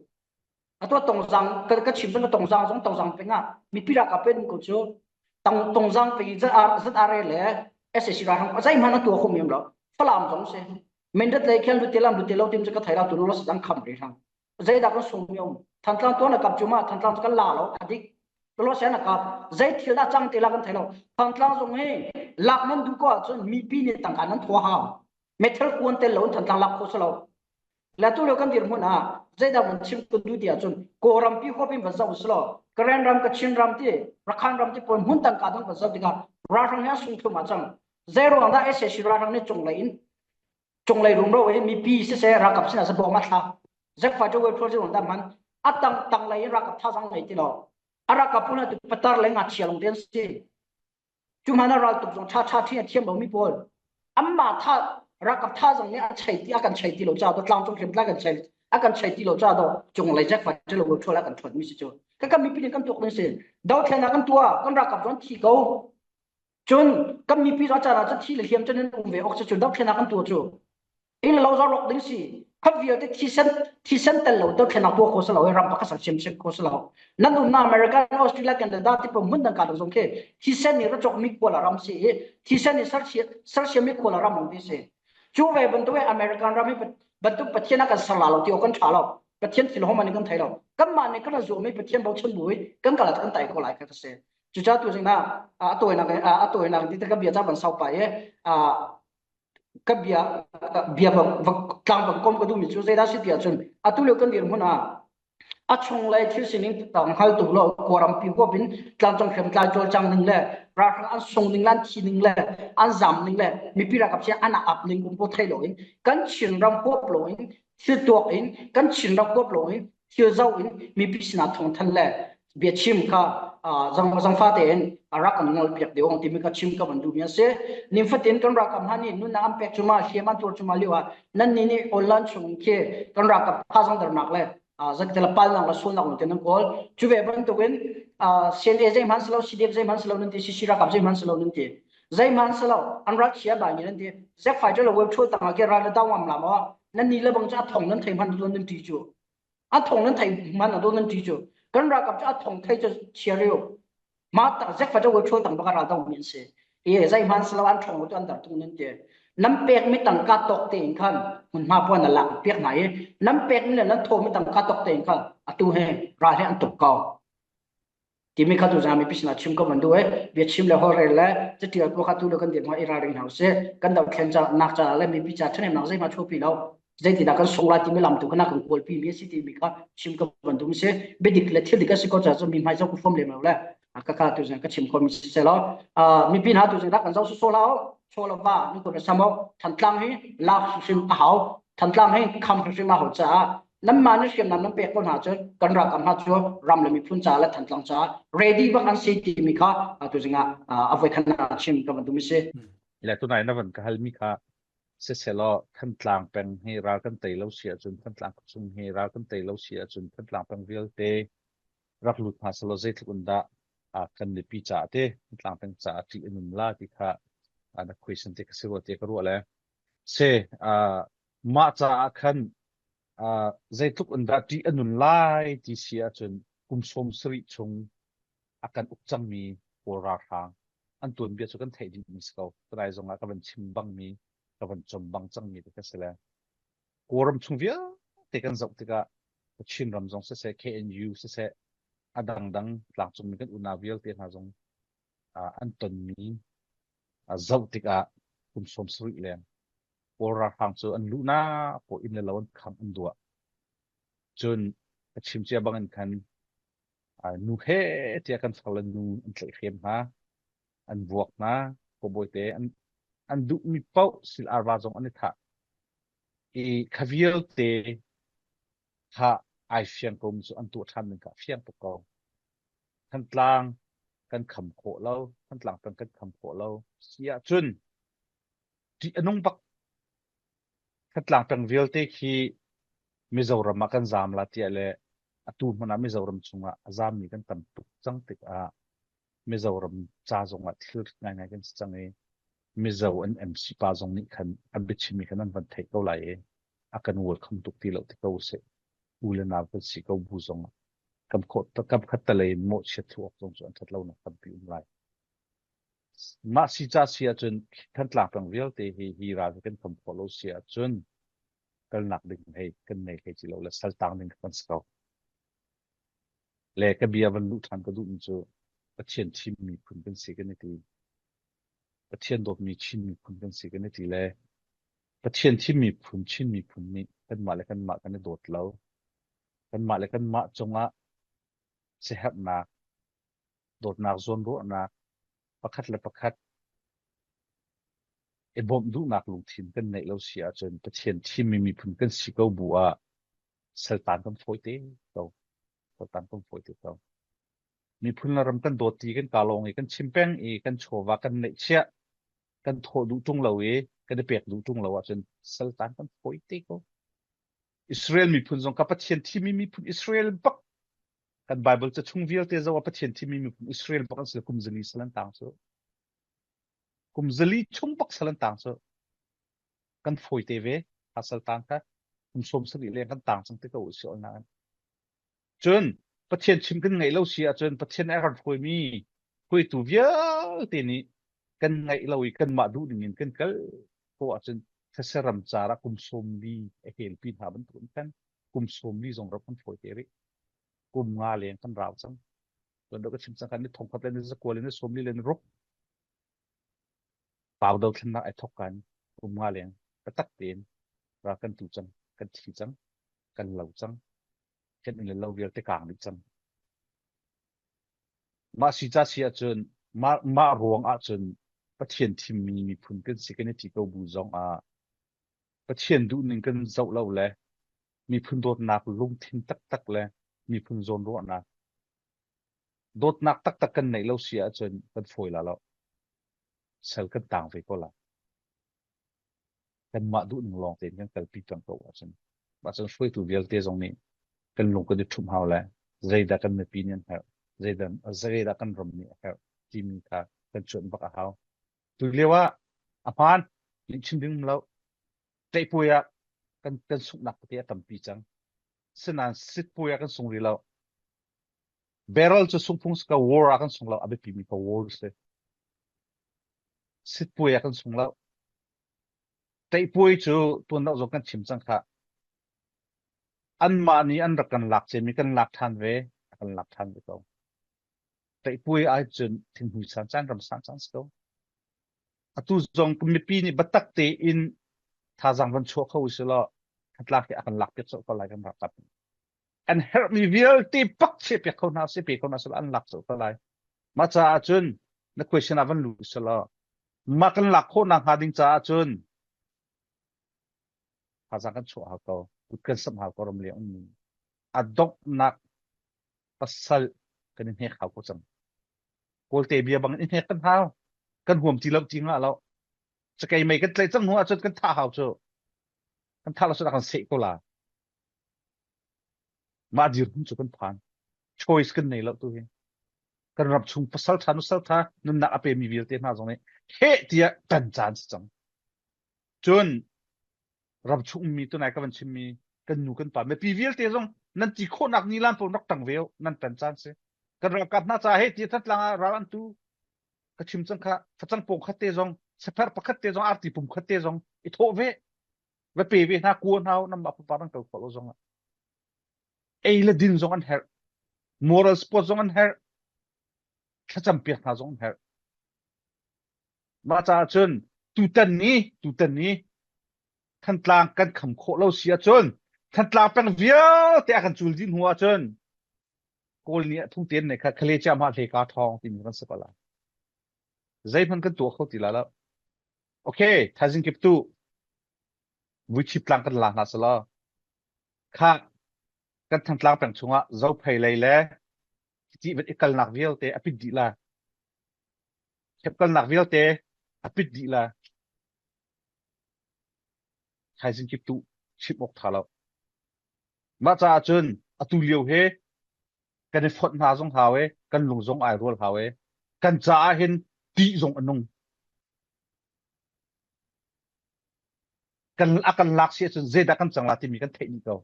A tuah Tonzang, ka, ka chim cun ka Tonzang zong, Tonzang peng ah mipi ralkap pek ko cu Tong, Tonzang peng i Z R, Z R A le S A C ralhrang a zeihmanh a tuah khawh mi um lo. Falam zong si. Mindat lei khian lu te lam, lu te lo tim cu ka thei lo, tu lo si dang kham rih hram. Zeidah kan sung mi um? Thantlang tuan a kap cu mah, Thantlang cu kan la lo, a dik. Lawlaw sian a kap, zei thil dah cang te la kan thei lo. Thantlang zong hi lak nan duh ko ahcun mipi nih tangka nan thaw hau. Meter kuan tel lo in Thantlang lak khawh si lo. Le tu lio kan dirhmun ah zeidah van chim ka duh ti ahcun Kawl rampi huap in van zoh si lo. Karen ram, Kachin ram ti, Rakhine ram ti pawl hmun tangka dang van zoh tikah ralhrang hi a sung thum ah cang. Zei ruang dah S A C ralhrang nih cunglei in cunglei rumro i mipi siseh, ralkap sinah siseh bawm a thla. Zek fighter wei pawl zong dah hman. A tang, tanglei in ralkap thazang ngei ti lo. A ralkap pawl tu patar le ngachia lawng te an si. Cu hmanh ah raltuk zong ṭha ṭha ṭhin a thiam lomi pawl. Amah tha, ralkap thazang nih a chei ti, a kan chei ti lo caah tawh, tlangcung hrimtlai kan chei, a kan chei ti lo caah tawh, cunglei Zek fighter le wei pawl a kan ṭhuatmi si cu. Ka, kan mipi nih kan tuak ding si. Dothlennak kan tuah, kan ralkap zong an thi ko. Cun kan mipi zong a caan ah cun thih le hliam cun an um ve awk si cu, dothlennak kan tuah cu. Inn le lo zong rawk ding si. Kha vialte thisen, thisen tel lo, to thlenak tua kho si lo, ram pakhat sang siam siam kho si lo. Nan umna America, Australia, Canada, ti pawh hmun dang kah zong khi thisen nih ra cawk mi khual a ram si i, thisen nih sersiam, sersiam mi khual a ram hong ti si. Cu ve bantuk i American ram hi pa-, bantuk Pathian a kan ser lai lo ti aw kan ṭha lo. Pathian thil hong man i kan thei lo. Kanmah nih kan ra zuam i Pathian bochan bu i kan kal ah kan tai ko lai kha ka si. Cucaah tu zingna, a, a tawinak, a, a tawinak ti te ka bia ca van sau pah i, a, ka bia, bia bang, bang, tlang bang kawm ka duhmi cu zeidah si ti ahcun, atu lio kan dir hmun ah, a chung le thil sining tang hal tuk lo, Kawlrampi huap in tlangcung hriamtlai cawlcang ning le, ralhrang an sung ning le, an thi ning le, an zam ning le, mipi ralkap sin an ap ning um ko thei lo in, kan Chinram huap lo in, thil tuak in, kan Chinram huap lo in, thil zoh in, mipi sinah thawngthan le, biachim kha, aa, zang-, zangfah tein a rak kan ngol piak deuh ang timi kha chim ka van duhmi a si. Ning fatin kan ralkap hna nih nunnak an pek cu mah, hliam an tuar cu mah lio ah, nannih nih online chung khi kan ralkap thazaang darnak le, aa, zakte le palnak le sualnak lawngte nan kawl. Cu ve bantukin, aa, C N A zeihmanh si lo, C D F zeihmanh si lo nan ti, C C ralkap zeihmanh si lo nan ti. Zeihmanh si lo, an ral chia bai nih nan ti. Zek fai cu le web ṭhul tangah khi ral le dau ngam lam aw, nannih le bang cu a thong nan thei hmanh nan ti cu. A thong nan thei hmanh a dawn nan ṭi cu. Kan ralkap cu a thong thei cu chia rih u. Mah tak zek fa cu virtual tang bak a ral dong mi an si. I zeihmanh si lo an thong tu an dar tung nan ti. Nan pekmi tangka tawk tein khan hmunhma puan a lak piak hna i nan pekmi le nan thawhmi tangka tawk tein khan atu he ral he an tuk ko. Timi kha tu zong mipi sinah chim ka van duh e, bia chim le hawlrel le, caṭial pawh kha tu le kan dirhmun i ralring hna u sih, kan dothlennak ca le mipi ca ṭhathnemnak zeihmanh chuahpi lo, zeitindah kan sung lai timi lam tu khan a kan kawlpi mi a si timi kha chim ka van duh mi si, biadik le thil dik a si ko ca cu mi hmai zoh ka fawm lem lo le, a ka kha tu zong ka chim khawh mi si seh law, a, mipi hna tu zong dah kan zoh sawsawh hlah aw, chaw le va, ni kut a sam aw, Thantlang hi lak hrimhrim a hau, Thantlang hi kham hrimhrim a hau caah, nanmah nih hriamnam nan pek ko hna cun kan ralkap hna cu ram le miphun caah le Thantlang caah ready bak an si timi kha, aa, tu zingah, aa, a voi khan a chim ka van duhmi si. Le tunai na van ka halmi kha siseh law, Thantlang peng hi ral kan tei lo si ahcun, Thantlang khuachung hi ral kan tei lo si ahcun, Thantlang peng vialte rak lut hna seh law, zeitluk in dah, aa, kan mipi caah te, Thantlang peng caah ṭih a nun lai ti kha, aa, na question te ka si rua te ka ruah le. Se, aa, mah caah khan, aa, zeitluk in dah ṭih a nun lai ti si ahcun kum sawm sarih chung a kan uk cangmi Kawl ralhrang an tuanbia cu kan theih dih mi si ko. Tunai zongah ka van chim bangmi, ka van com bang cangmi te kha si le. Kawlram chung vialte kan zoh tikah, Chinram zong siseh, K N U siseh, a dangdang tlangcungmi kan unau vialte hna zong, aa, an tonmi, aa, zoh tikah kum sawm sarih leng Kawl ralhrang cu an luhnak paoh inn le lo an khangh an duah. Cun a chim cia bangin khan, aa, nu he tiah kan fale nu an tlaihhrem hna, an vuak hna, khuabawi te an, an duhmi paoh sil arva zong an i thah. I kha vialte kha aa fiang ko mi cu an tuah ṭhan ding kha a fiang tuk ko. Thantlang kan kham khawh lo, Thantlang peng kan kham khawh lo. Si ahcun ṭih a nung bak. Thantlang peng vialte khi Mizoram ah kan zam lai tiah le atu hmanh ah Mizoram chungah a zammi kan tam tuk cang tikah Mizoram ca zongah thil ngaingai kan si cang i Mizo an M C pa zong nih khan a biachimmi khan an van theih ko lai i a kan welcome tuk ti lo ti ko seh. U le nau kan si ko bu zongah kam khawh, kam khat ta lei mawhchiat thluak zong cu an ṭhat lonak tampi um lai. Mah si ca si ahcun Thantlang peng vialte hi, hi ral hi kan kham khawh lo si ahcun kalnak ding hei kan nei hei ti lo le saltang ding kan si ko. Le ka bia van luh ṭhan ka duhmi cu Pathian thimmi phun kan si kan i ti. Pathian dawtmi Chinmi phun kan si kan i ti le Pathian thimmi phun Chinmi phun nih kanmah le kanmah kan i dawt lo. Kanmah le kanmah cungah siaherhnak, dawtnak, zuanruahnak, pakhat le pakhat i bawmh duhnak lungthin kan neih lo si ahcun Pathian thimmi miphun kan si ko bu ah saltan kan fawi te ko. Saltan kan fawi te ko. Miphun le ram kan dawt ti kan ka lawng i kan chim peng i kan chawva kan neih chiah, kan thawh duh ṭung lo i kan i pek duh ṭung lo ahcun saltan kan fawi te ko. Israel miphun zong ka Pathian thimmi miphun Israel bak kan Baibal ca chung vialte zoh ah Pathian thimmi miphun Israel bak an si le kum zali salantang cu. Kum zali chung bak salantang cu kan fawi te ve, kha saltang kha. kum sawmsarih leng kan tang cang te ko si ol na. Cun Pathian chim kan ngaih lo si ahcun Pathian a kan hruaimi hruaitu vialte nih kan ngaih lo i kanmah duh ningin kan kal ko ahcun these ram car ah kum sawmli a helpi hna bantuk in khan kum sawmli zong ram kan hruai te rih. Kum nga leng kan rau cang. Tuan deuh ka chim cang khan ni thongkhat le ni zakua le ni sawmli le ni ruk pau do thlennak aa thawk kan kum nga leng taktak tein ral kan tu cang, kan thi cang, kan lo cang, kan inn le lo vialte kang dih cang. Mah si ca si ahcun, mah, mah ruang ahcun Pathian thimmi miphun kan si kan i ti ko bu zong ah Pathian duhning kan zoh lo le miphun dawtnak lungthin taktak le miphun zawnruahnak dawtnak taktak kan neih lo si ahcun kan fawi la lo. Sal kan tang ve ko la. Kanmah duhning lawng tein kan kalpi peng ko ahcun, ahcun hruaitu vialte zong nih kan lung kan i ṭhumh hau le zeidah kan mipi nih an herh, zeidah, zeidah kan ram nih a herh timi kha kan cuanh bak a hau. Tu lio ah a hmaan nih chim ding um lo. Tlaihpuai ah kan, kan sunghnak pate a tampi cang. Sinain sitpuai ah kan sung rih lo. Barrel cu sungphung si ko, war ah kan sung lo, a biapimi ko war si. Sitpuai ah kan sung lo. Tlaihpuai cu tuan deuh zong kan chim cang kha. Anmah nih an rak kan lak cemi kan lak ṭhan ve, a kan lak ṭhan ve ko. Tlaihpuai ah cun thinghmui san caan, ram san caan si ko. Atu zong kan mipi nih biatak tein thazaang van chuah kho usih law, Thantlang hi a kan lak piak colh ko lai kan ralkap. An herhmi vialte pakchia piak kho hna usih, pe kho hna usih law, an lak colh ko lai. Mah caah cun na question ah van lut usih law, mah kan lak khawh nakhnga ding caah cun thazaang kan chuah hau ko, kut kan samh hau ko, ram leng ummi a donghnak pasal kan i hnek hau ko cang. Kawlte bia bang in i hnek kan hau, kan huam ti lo ti ngah lo. Cakei mei kan tlaih cang hnu ahcun kan thah hau cu, kan thah lo cun a kan seh ko la. Mah dirhmun cu kan phan. Choice kan nei lo tu hi. Kan ram chung pasal ṭha, nusal ṭha, nunnak a pemi vialte hna zong nih heh tiah tan caan si cang. Cun ram chung ummi tunai ka van chimmi kan nu kan pa, mipi vialte zong nan ti khawhnak nilan paoh rak ṭang ve u, nan tan caan si. Kan ralkap hna caah heh tiah Thantlang ah ral an tu. Ka chim cang kha, facang pawng khat te zong, sapher pakhat te zong, arti pum khat te zong i thawh ve. Va pe ve hna, kua hna u, nanmah pumpak nan kal khawh lo zongah. Ei le din zong an herh. Moral support zong an herh. Thlacam piak hna zong an herh. Mah caah cun, tutan ni, tutan ni, Thantlang kan kham khawh lo si ahcun, Thantlang peng vialte a kan cul dih hnu ahcun, Kawl nih a phungte an neih kha, khale cia mah hle ka thawng timi kan si ko lai. Zeihmanh kan tuah kho ti lai lo. Okay, thaizing kip tu. Vuichip tlang kan la hna selaw. Kha kan Thantlang peng chungah Zophei lei le ti i kalnak vialte a pit dih lai. Khep kalnak vialte a pit dih lai. Thaizing kip tu chimh awk ṭha lo. Mah caah cun atu lio he kan i fonh hna zong hau e, kan lung zong aa rual hau e, kan caah hin tih zong a nung. Kan, a kan lak si ahcun zeidah kan cang lai timi kan theih dih ko.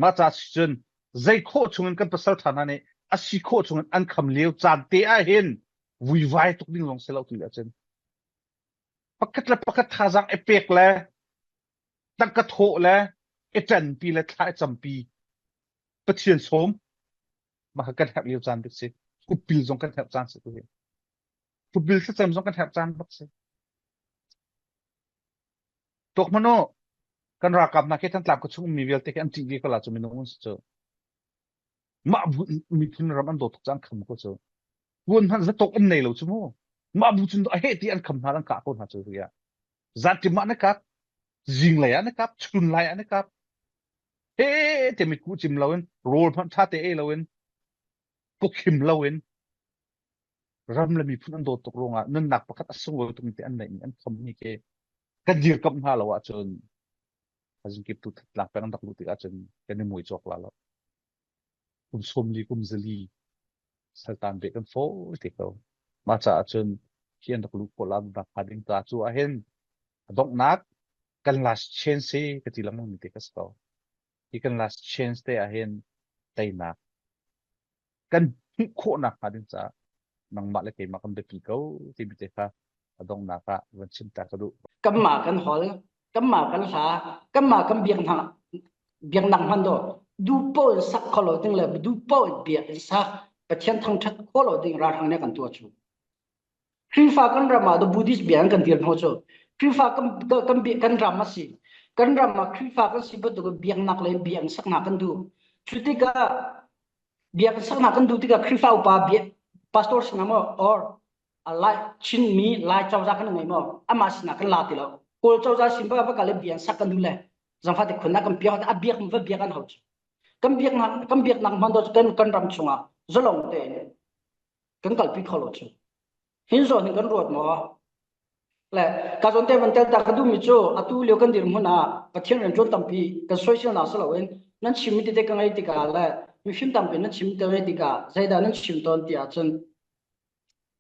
Mah caah si cun zei khawh chungin kan pasal ṭha hna nih a si khawh chungin an kham lio caan te ah hin vuivai tuk ding zong si lo tu ahcun pakhat le pakhat thazaang i pek le tangka thawh le i ṭanpi le thla i campi Pathian sawm mah kan herh lio caan bik si. Khupil zong kan herh caan si tu hi. Khupil thlacam zong kan herh caan bak si. Tuak hmanh u, kan ralkap hna khi Thantlang khuachung ummi vialte khi an ṭih ve ko la cu minung an si cu. Mah bu miphun ram an dawt tuk caah an kham ko cu. Puan hmanh zatawk an nei lo cu mu. Mah bu cun a heh ti an kham hna, an kah ko hna cu. Zanṭim ah na kap, zinglei ah na kap, chun lai ah na kap. He te mit kuh cim loin, rawl hmanh ṭha te ei loin, kukhim loin, ram le miphun an dawt tuk ruangah nunnak pakhat a sunglawi tukmi te an neihmi an khammi khi kan dirkamh hna lo ahcun, a zingkip tu Thantlang peng an rak luh tikah cun kan i muai cawk lai lo. Kum sawmli, kum zali saltan beh kan fawi te ko. Mah caah cun khi an rak luh khawh lai, nunnak hnga ding ta cu ahhin a donghnak Kan last chance hi ka ti lengmang mi te ka si ko. Hi kan last chance te ah hin teinak kan hmuh khawhnak hnga ding caah nangmah le keimah kan biapi ko timi te kha a donghnak ah van chim ta ka duh. Kanmah kan hawl, kanmah kan hla, kanmah kan biaknak, biaknak hman dawh. Duh paoh in sak khawh lo ding le duh paoh in biak in sak, Pathian thangṭhat khawh lo ding ralhrang nih kan tuah cu. Khrihfa kan ram ah dawh Buddhist biak an kan dirhmo cu. Khrihfa kan, kan, kan, biak, kan ram a si. Kan ram ah Khrihfa kan si bantuk biaknak le biak in saknak kan duh. Cutikah biak in saknak kan duh tikah Khrihfa upa biak, pastor si ngei maw, or a Lai, Chin mi Lai cozah kan ngei maw? Amah sinah kan la ti lo. Kawl cozah sin bak, bak le biak in sak kan duh le. Zangfah te khun ah kan piak, a biak va biak an hau cu. Kan biaknak, kan biaknak hman dawh cu kan, kan ram chungah zalong te kan kalpi kho lo cu. Hin zawn hin kan ruat maw? Le, ka zawn te van tel ta ka duhmi cu, atu lio kan dirhmun ah Pathian rianṭuan tampi kan soisilnak si loin, nan chimmi tete ka ngei tikah le, mifim tampi nan chimmi te ngei tikah, zeidah nan chim tawn tiah cun,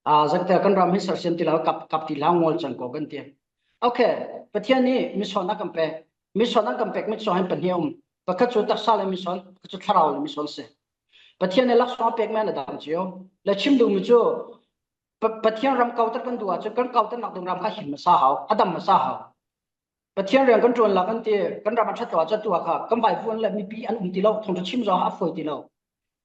aa, zeite kan ram hi sersiam ti lo, kap, kap ti hlah, ngol cang ko kan ti. Okay, Pathian nih misual a kan pek, misual a kan pekmi cu hin pahnih a um. Pakhat cu taksa le misual, pakhat cu thlarau le misual si. Pathian nih laksawng a pekmi an a dang cio. Le chim duhmi cu, Pa-, Pathian ram kauter kan duh ahcun kan kauternak ding ram kha him hmasa hau, a dam hmasa hau. Pathian rian kan ṭuan lai kan ti, kan ram a ṭhat lo ahcun atu ah kha kan vaivun le mipi an um ti lo, thawngṭha chim zong a fawi ti lo.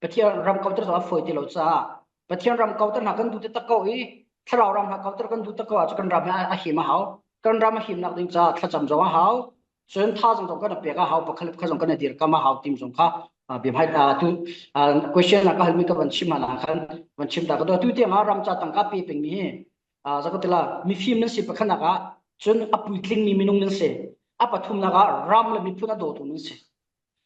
Pathian ram kauter zong a fawi ti lo caah Pathian ram kauter hna kan duh taktak ko i, thlarau ram hna kauter kan duh taktak ko ahcun kan ram hi a, a him a hau. Kan ram a himnak ding caah thlacam zong a hau. Cun tha zong, zong kan pek a hau, pakhat le pakhat zong kan dirkamh a hau tim zong kha, aa, biahmainak, aa, tu, aa, question a ka halmi ka van chim hna khan, van chim ta ka duh. Atu tiang a ram ca tangka pe pengmi hi, aa, zakatila mifim nan si pakhatnak ah, cun a puitlingmi minung nan si. A pathumnak ah ram le miphun a dawtu nan si.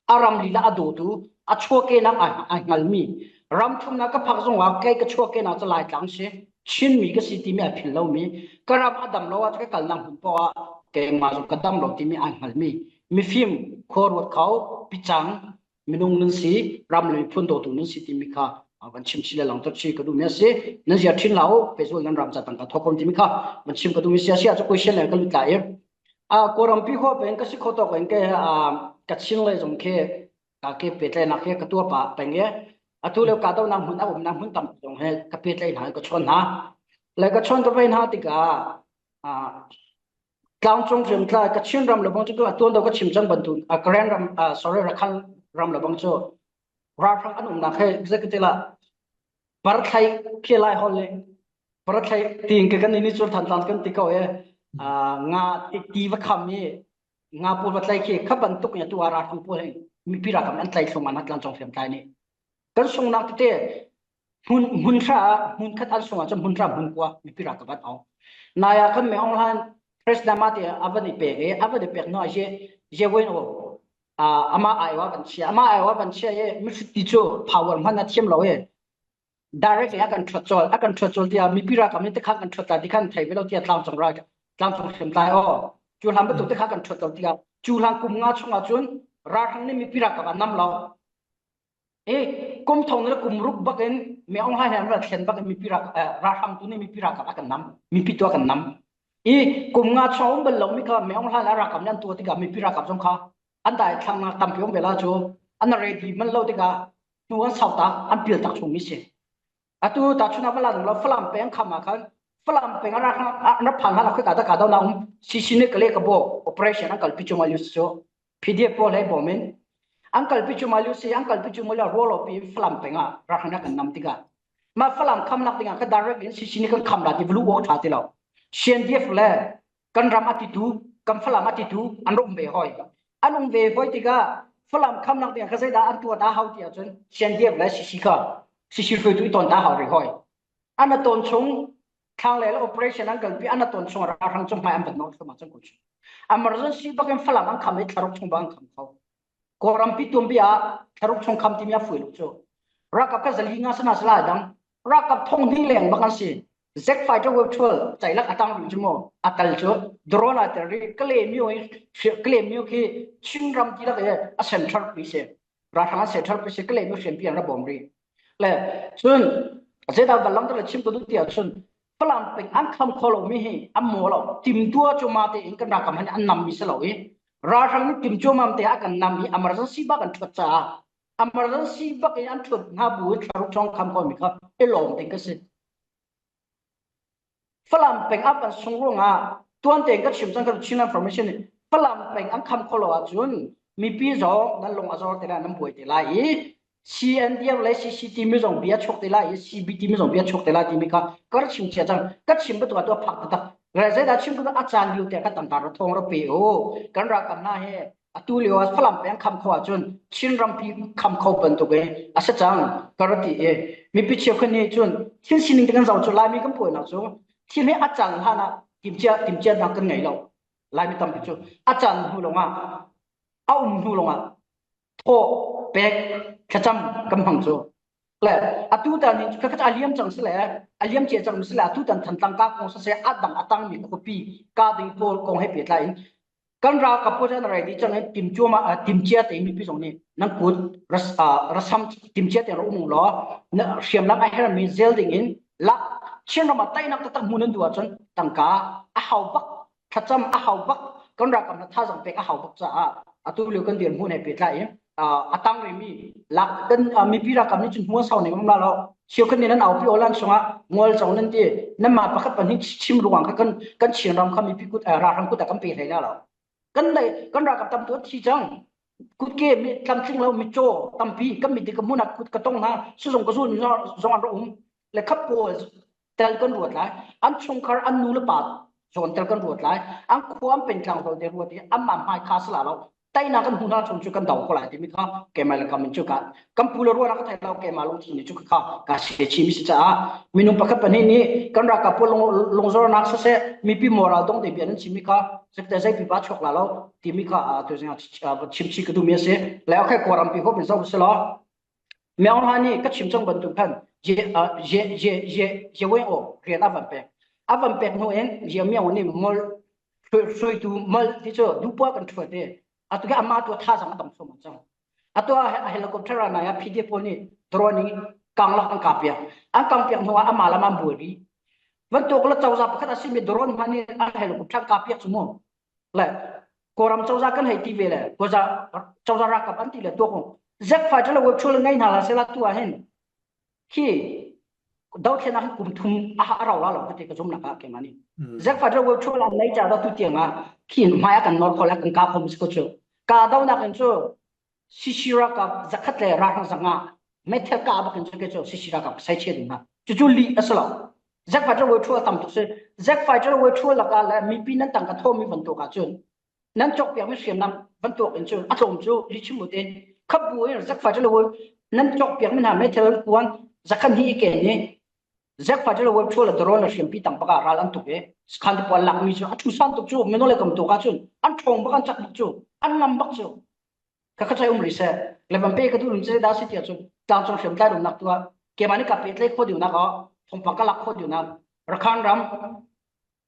A ram lila a dawtu, a chuahkenak a, a hngalmi. Ram thumnak ka phak zong ah kei ka chuahkenak cu Laitlang si. Chinmi ka si timi a phil lomi. Ka ram a dam lo ahcun ka kalnak hmun paoh ah keimah zong ka dam lo timi a hngalmi. Mifim, khuaruat kho, picang, minung nan si, ram le miphun dawtu nan si timi kha, aa, van chim chih le langhter chih ka duhmi a si. Nan zia ṭhin hlah u, pehzul nan ram ca tangka thawk ko timi kha van chim ka duhmi si a si ahcun question le ka lut lai i, aa, Kawlrampi khua peng ka si kho tawk in ke, aa, ka Chin le zong khi ka ke pehtlaihnak khi ka tuah pah peng i, atu le ka dohnak hmun a umnak hmun tampi zong he ka pehtlaih hna, ka chawn hna. Le ka chawn ka vei hna tikah, aa, Tlangcung hriamtlai, ka Chin ram le bang cu a tuan deuh ka chim cang bantuk, a Karen ram, a, sorry, Rakhine ram le bang cu ralhrang an umnak he, exactly la, Parathai khi Lai holh le, Parathai tiang ke kan ini cu Thantlang kan ti ko e, a, nga ti, ti va kham i, nga pawl va tlai khi kha bantuk nia tu a ralhrang pawl he, mipi ralkap an tlai thluahmah hna Tlangcung hriamtlai nih. Kan sungnak tete hmun, hmun hra, hmun khat an sungah cun hmun hra, hmun kua mipi ralkap an au. Naya khan Min Aung Hlaing president mah te a van i pek i, a van i pek hnu ah zia, zia win aw, aa, amah ai wa van chia, amah ai wa van chia i, mihritti cu power hman a thiam lo i, direct i a kan ṭhuat cawl, a kan ṭhuat cawl tiah mipi ralkap nih tikhan kan ṭhuat lai, tikhan thei ve lo tiah Tlangcung ral, Tlangcung hriamtlai aw. Cu hlan bantuk tikhan kan ṭhuat cawl tikah, cu hlan kum nga chungah cun ralhrang nih mipi ralkap a nam lo. I kum thong le kum ruk bak in Min Aung Hlaing he an ra thlen bak in mipi rak, eh, ralhrang tu nih mipi ralkap a kan nam, mipi tu a kan nam. I kum nga chung a um bal lo mi kha Min Aung Hlaing a ralkap nih an tuah tikah mipi ralkap zong kha an dai thlangnak tampi um ve la cu an ready man lo tikah tu an sau tak an pil tak chung mi si. Atu ta chun a va la ding lo, Falam peng kham ah khan, Falam peng a ra, a, a ra phan hna la khoi ka ta ka do na um, C C nih ka le ka bo, operation an kalpi cu ma liu si cu, P D F pawl he bawm in, an kalpi cu ma liu si, an kalpi cu ma liu a ruah lo pi Falam peng ah ra hna kan nam tikah, ma Falam khamnak dingah ka direct in C C nih kan kham la ti, vlu awk ṭha ti lo. C N D F le kan ram a titu, kan Falam a titu, an rum ve hoi. An um ve hoi tikah, Falam khamnak dingah ka zeidah an tuah ta hau tiah cun, C N D F le C C kha, C C hruaitu i ton ta hau rih hoi. An a ton chung, thlang le operation an kalpi, an a ton chung, ralhrang chung hmai an van nawr thluahmah cang ko cu. Emergency bakin Falam an kham i thlaruk chung bak an kham kho. Kawlrampi tuanbia thlaruk chung kham timi a fui lo cu. Ralkap kha zali nga sana sila dang. Ralkap thong hnih leng bak an si. Jet fighter web twelve cailak a tang rih cu maw? A kal cu. Drone a tel rih. Kale myo, Kale myo khi Chin ram ti lak i a central pi si. Ralhrang a central pi si. Kale myo hriampi an ra bawm rih. Le cun, zeidah bal lam tel chim ka duh tiah cun, Falam peng an kham kho lo mi hi, an maw lo. Timtua cuma te in kan ralkam han an nam mi si lo hi. Ralhrang nih timtua mam te a kan nam hi, emergency bak kan thuat caah, emergency bak in an thuat hna bu in thlaruk thawng kham kho mi kha i lawm ding ka si. Falam peng a van sung ruangah tuan tein ka chim cang ka Chin Information nih, Falam peng an kham kho lo ahcun mipi zong nan lung a zor te lai, nan buai te lai i C N D F le C C T mi zong bia chuak te lai i C B T mi zong bia chuak te lai timi kha ka ra chim cia cang. Ka chim bantuk ah tu a phak taktak. Rai zeidah chim ka a caan lio te ka tangka ra thawng ra pe u. Kan ralkam hna he atu lio ah Falam peng kham kho ahcun Chin rampi kham kho bantuk i a si cang ka ra ti i mipi cheukhat nih cun thil sining te kan zoh cu Laimi kan puainak cu thil hi a caan hlan ah timcia, timcia nak kan ngei lo. Laimi tampi cu a caan hnu lawngah, a um hnu lawngah thawh pek thlacam kan hmang cu. Le atu tan hin kha khat a liam cang si le, a liam cia cang si le, atu tan Thantlang ka kong saseh a dang a tangmi khuapi ka ding pawl kong he pehtlai in kan ralkap pawl chan rei dih cang in timcuam ah, timcia te mipi zong nih nan kut ras, ah, rasam timcia te ra um law, na hriamnam a herhmi zel ding in lak Chin ram ah teinak taktak hmu nan duh ahcun tangka a hau bak, thlacam a hau bak, kan ralkap hna thazaang pek a hau bak caah atu lio kan dirhmun he pehtlai in, aa, a tang rihmi lak kan, aa, mipi ralkap nih cun hmuan sau ning um la lo. Cheukhat nih nan aupi awlan sungah mual co nan ti, nanmah pakhat pahnih chim ruang kha kan, kan Chin ram kha mipi kut, aa, ralhrang kut ah kan pe hlei la lo. Kan dai, kan ralkap tam tu a thi cang. Kutke mi tlamtling lo, mi caw tampi, kan mit ka hmun ah kut ka tong hna, suzong ka zun zong an ra um. Le kha pawl tel kan ruat lai. An chungkhar, an nu le pa zawn tel kan ruat lai. An khua an peng tlang hlo te ruat i, anmah hmai kha si la lo. Teinak kan hmuh hna chung cu kan do ko lai timi kha keimah le kam in cu ka, kan pu le ruahnak ka thei lo, keimah lungthin nih cu ka kha ka si chim si caah minung pakhat pahnih nih kan ralkap pawl lung, lungzornak siseh, mipi moral dong te bia nan chimmi kha, zeite zeipi pa chuak la lo timi kha, aa, tu zing ah, aa, chim chih ka duhmi a si. Le okay, Kawlrampi khuapi zoh si law. Myaung Aung Hlaing nih ka chim cang bantuk khan, Ye, aa, Ye, Ye, Ye, Ye Win Aung rian a van pek. A van pek hnu in Ye Myaung Aung nih mol, hruai, hruaitu mol ti cu duhpua kan ṭhuat i, atu hi amah tu a thazaang a tam suam cang. Atu a, a helicopter ah nai ah P D F pawl nih drone nih kanglak an kah piak. An kah piak hnu ah amah lam an buai rih. Van tuak le cozah pakhat a simi drone hmanh nih a helicopter an kah piak cu mu. Le Kawlram cozah kan hei ti ve le, cozah, cozah ralkap an ti le tuak u. Jet fighter le wave two le ngei hna la sehla tu ah hin khi dothlennak hi kum thum a, a rau la lo ka ti ka zumhnak ah keimah nih. Jet fighter wave two le an ngei caah tu tiang ah khi hmai a kan nawl kho le kan kah kho mi si ko cu. Ka dohnak in cu C C ralkap zakhat le ralhrang zanga meithal kah bak in cu kei cu C C ralkap ka sai chia ding hna. Cucu lih a si lo. Jet fighter wave two a tam tuk si. Jet fighter wave two lakah le mipi nan tangka thawhmi bantuk ahcun nan cawkpiakmi hriamnam bantuk in cu a tlawm cu lih chim u tein khabu in jet fighter le wave nan cawkpiakmi hna meithal kuan zakhat hnih i ken i jet fighter le wave two le drone le hriampi tang bak ah ral an tuk i Khantipual lakmi cu a ṭhu san tuk cu minung le kam tuk ahcun an ṭhawng bak an cak bak cu an ngam bak cu. Ka kha tlai um rih seh. Le van pe ka duh lum cu zeidah a si ti ahcun tlangcung hriamtlai rumnak tu ah keimah nih ka pehtlai khawh deuhnak ah thawngpang ka lak khawh deuhnak Rakhine ram,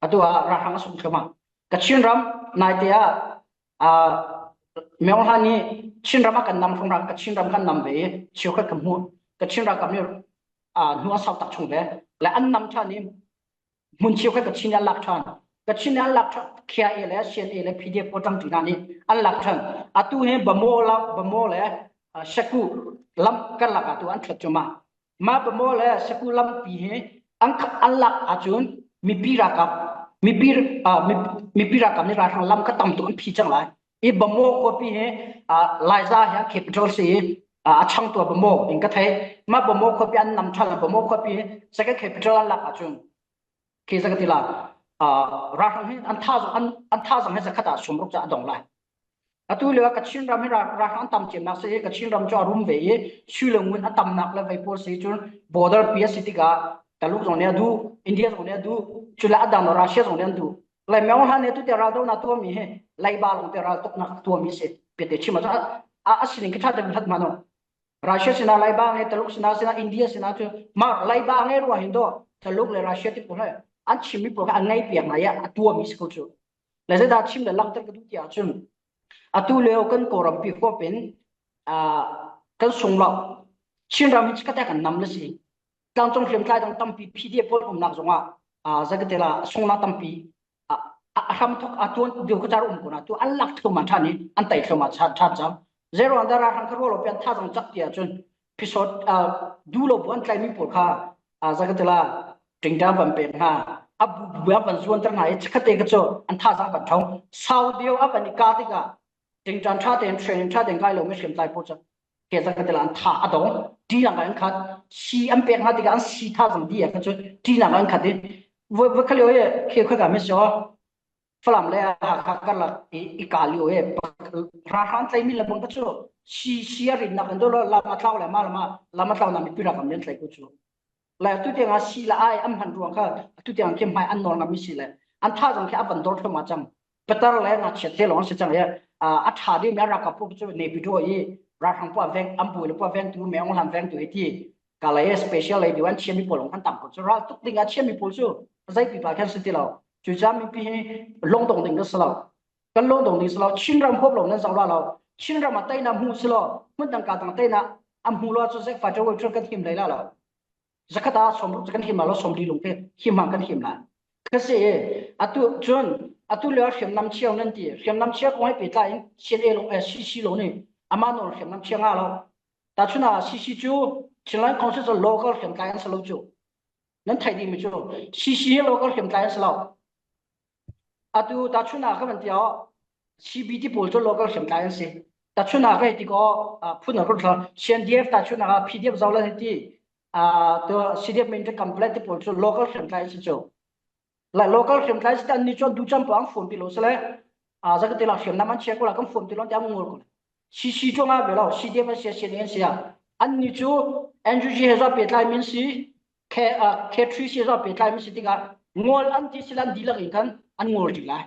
atu ah ralhrang a sung thluahmah Kachin ram naite ah, aa, Myaung Aung Hlaing nih Chin ram a kan nam hringhran Kachin ram kan nam ve i cheukhat ka hmuh. Kachin ralkap nih, aa, hnu a sau tak chung ve. Le an nam ṭhan i hmun cheukhat Kachin nih an lak ṭhan. Kachin nih an lak ṭhan, K I A le, C N A le, P D F pawl ṭangṭi hna nih an lak ṭhan. Atu hi Bhamo lam, Bhamo le, aa, Sheku lam kan lak atu an ṭhuat cu mah. Mah Bhamo le Sheku lampi hi an, an lak ahcun mipi ralkap, mipi, aa, mi, mipi ralkap nih ralhrang lam kha tam tuk an phi cang lai. I Bhamo khuapi hi, aa, Laiza hi a capital si i, aa, a chang tua Bhamo in ka thei. Mah Bhamo khuapi an nam ṭhan le Bhamo khuapi hi second capital an lak ahcun khi zakhat i la, aa, ralhrang hi an thazaang, an, an thazaang hi zakhat ah sawmruk ca a dong lai. Atu lio ah Kachin ram hi ra, ralhrang an tam ciamnak si i Kachin ram cu a rum ve i sui le ngun a tamnak le vei pawl si cun border pi a si tikah Taluk zong nih a duh, India zong nih a duh, cule a dang Russia zong nih an duh. Lai Myaung Aung Hlaing nih tu te ral dohnak tuahmi hi, leiba lawngte ral toknak tuahmi si, piate chim ah cun a, a, a sining khi ṭha te hlat hmanh u. Russia sinah leiba ngei, Taluk sinah, sinah India sinah cu mah leiba ngei ruah hin dawh, Taluk le Russia ti pawl he an chimmi pawl kha a ngei piak ngai ah a tuahmi si ko cu. Le zeidah chim le langhter ka duh ti ahcun atu lio kan Kawlrampi khuapin, aa, kan sung lo. Chin ram hi khatia kan nam le si. Tlangcung hriamtlai dang tampi P D F pawl umnak zongah a, zakatela sungna tampi a, a, a hram thok a tuan deu ka char um kona tu an lak thlo ma tha ni, an tai thlo ma tha, tha chang. Zero an dara hang ka rolo pian tha zang chak tia chun. Pisot, a, du lo bu an tlai mi pol kha, a, zakatela, tingta ban pek ha. A bu, bu a ban zuan tar na, e, chakate ka cho, an tha zang ban thong. Sau deu a ban i ka te ka. Tingtan tha ten, training tha ten kai lo mi hrim tlai po cha. Ke zakatela an tha a dong. Ti na kan khat. Si an pek ha te ka an si tha zang di a ka cho. Ti na kan khat di. Ve, ve ka leo ye, ke ka ka mi so. Falam le ha ka ka la i, i ka leo ye. Ra han tlai mi la bang ka cho. Si, si a rin na kan do lo la ma tlau le ma la ma, la ma tlau na mi pi ra kam len tlai ko cho. Le tu tiang a si la ai am han ruang kha, tu tiang ke mai an nor ngam mi si le. An tha zang ke a ban dor thlo ma chang. Petar le nga chet te long se chang ye. A, a tha de mi a ra ka pu chu ne bi do ye. Ra thang pu a veng, am bu le pu a veng tu me ong han veng tu ye ti. Ka la ye special le di wan chia mi pol long kan tam ko chu. Ra tuk ding a chia mi pol chu. Zai pi pa kan se ti lo. Chu cha mi pi he long dong ding ka sa lo. Kan long dong ding sa lo. Chin ram khop lo nan zau la lo. Chin ram a tai na mu sa lo. Mun tang ka tang tai na am hu lo chu zek fa chu wo chu kan him lai la lo. Zakata som ruk kan him lo, som li lung te him hang kan him la. Ka se e, atu chun, atu le hriam nam chiang nan ti, hriam nam chiang kong ai pe ta in, C N A lo, eh, C C lo ni, ama no hriam nam chiang a lo. Ta chuna C C chu, Chinland Council sa local hriam ta in sa lo chu. Nan thai di mi chu, C C local hriam ta in sa lo. Atu ta chuna ka man ti o, C B T pol chu local hriam ta in si. Ta chuna ka ti ko, a, phun a rut la, C N D F ta chuna ka P D F zau la ti, a, to C D F min te complete ti pol chu local hriam tlai si chu. La local hriam tlai si ta ni chu du cham pang phun pi lo sa le. A, zakatela hriam nam an che ko la kan phun pi lo ti ang ngol ko. C C chu nga ve lo, C D F a sia, C N A sia. An ni chu N U G he za pe tlai min si, K, a, K three si za pe tlai min si ti ka ngol an ti si lan di la kan an ngol ti lai.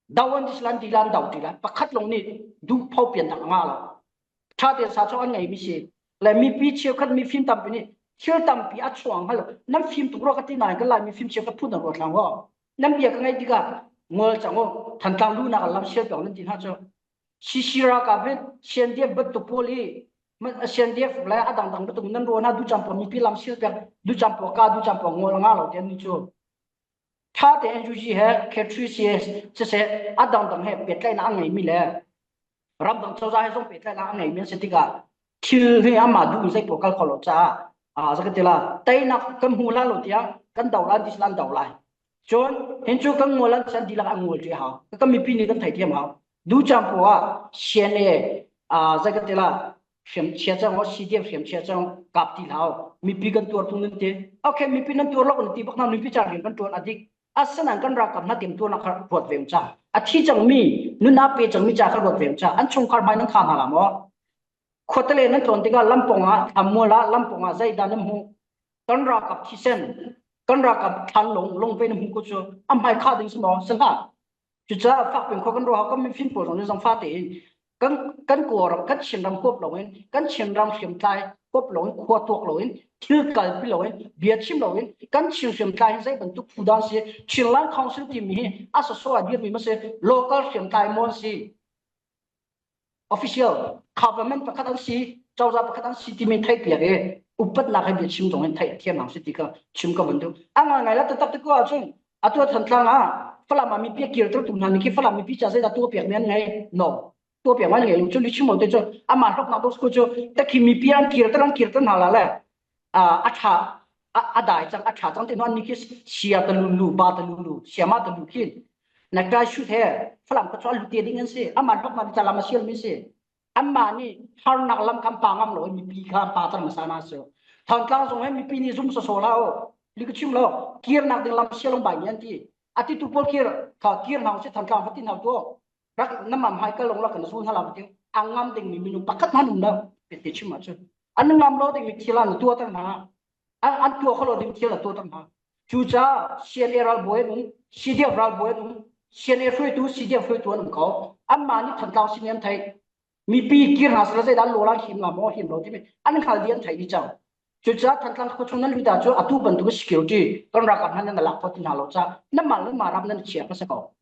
Dau an ti si lan di lan dau ti lai. Pakhat long ni du phau pian tak nga lo. Tha te sa chong an ngai mi si. Le mipi chiu khat mi fim tampi ni. Thil tampi a chuang halo. Nam fim tuk ro ka ti nai ka lai mi fim chiu ka phun na ro thlang ho. Nam bia ka ngai ti ka ngol chang ho. Than tlang lu na ka lam sial pang nan ti na cho. C C ra ka vet, C N D F bet tu poli. Ma, C N D F le a dang dang bet tu nan ro na du cham po mipi lam sial pang. Du cham po ka du cham po ngol nga lo ti ni cho. Tha te N U G he, K three C S, se se, a dang dang he, petlai na a ngai mi le. Ram dang chau za he zong petlai na a ngai mi se ti ka. Thil he ama du zai po kal kho lo cha. A, zakatela. Tai na kan mu la lo tia, kan dau la, dis lan dau lai. Chon, hin chu kan ngol lan san di la a ngol ti hau. Kan mipi ni kan thai thiam hau. Du cham po a, C N A, a, zakatela. Hriam chia chang, o C D F hriam chia chang, kap ti hlau. Mipi kan tuar tung nan te. Okay, mipi nan tuar lok nan ti bak na mipi cha hriam kan tuar a dik. A san an kan ra kap na tim tuar na kha ruat ve ung cha. A thi chang mi, nun a pe chang mi cha kha ruat ve ung cha. An chung khar mai nan kha na la mo. Khua ta le nan ton ti ka lam pong a, tham mo la, lam pong a, zai da nan mu. Kan ra kap thi sen. Kan ra kap than long, long ve nan mu ko chu. Am mai kha ding sa mo, sa la. Chucha fak peng kho kan ro ha kan mi fim po zong zong fa te in. Kan, kan ko ram, kan Chin ram kop lo in, kan Chin ram hriam tlai kop lo in, khua tuak lo in, thil kal pi lo in, bia chim lo in, kan Chin hriam tlai zai ban tuk pu dan si, Chinland Council ti mi hi, a sa so a dir mi ma se, local hriam tlai mon si. Official, government pakhat an si, chauza pakhat an si ti mi thai piak e, upat na khai bia chim zong in thai thiam nang si ti ka, chim ka ban du. A ngai ngai la ta tak te ko a chung, a tu a than tlang a, Falam a mipi a kir tar tu na ni ki Falam mipi cha zai da tu a piak mian ngai, no. Tu a piak mian ngai, lu chu li chim lo te chu, ama hlok na dos ko chu, ta ki mipi an kir tar an kir tar na la le. A, a tha, a, a dai chang, a tha chang te no an ni ki sia ta lu lu, ba ta lu lu, sia ma ta lu kin. Na kai shu the, Falam ka chu a lu te ding an si, ama hlok na ta la ma sial mi si. Ama ni, har nak lam kam pa ngam lo, mipi ka pa tar ma sa na so. Than tlang zong he mipi ni zum so so la o. Li ka chim lo, kir nak ding lam sial long bai ni an ti. A ti tu pol kir, ka kir na si than tlang ka ti na tu. Rak na mam hai ka long la ka na su na la ti. Ang ngam ding mi mi nu pakhat ma num na, pe ti chim ma chu. An ngam lo ding mi ti la na tu tar na. An, an tu kho lo ding ti la tu tar na. Chu cha, C N A ral boi num, C D F ral boi num, C N A hrui tu, C D F hrui tu an um ko. Ama ni than tlang si niam thai. Mipi kir na sila zai dan lo lang him la mo him lo ti mi. An khal dian thai di chang. Chu cha than tlang ko chung nan lu da chu a tu ban tu security. Kan ra kap nan na lak ko ti na lo cha. Na mal na ma rap nan chia ka sa ko.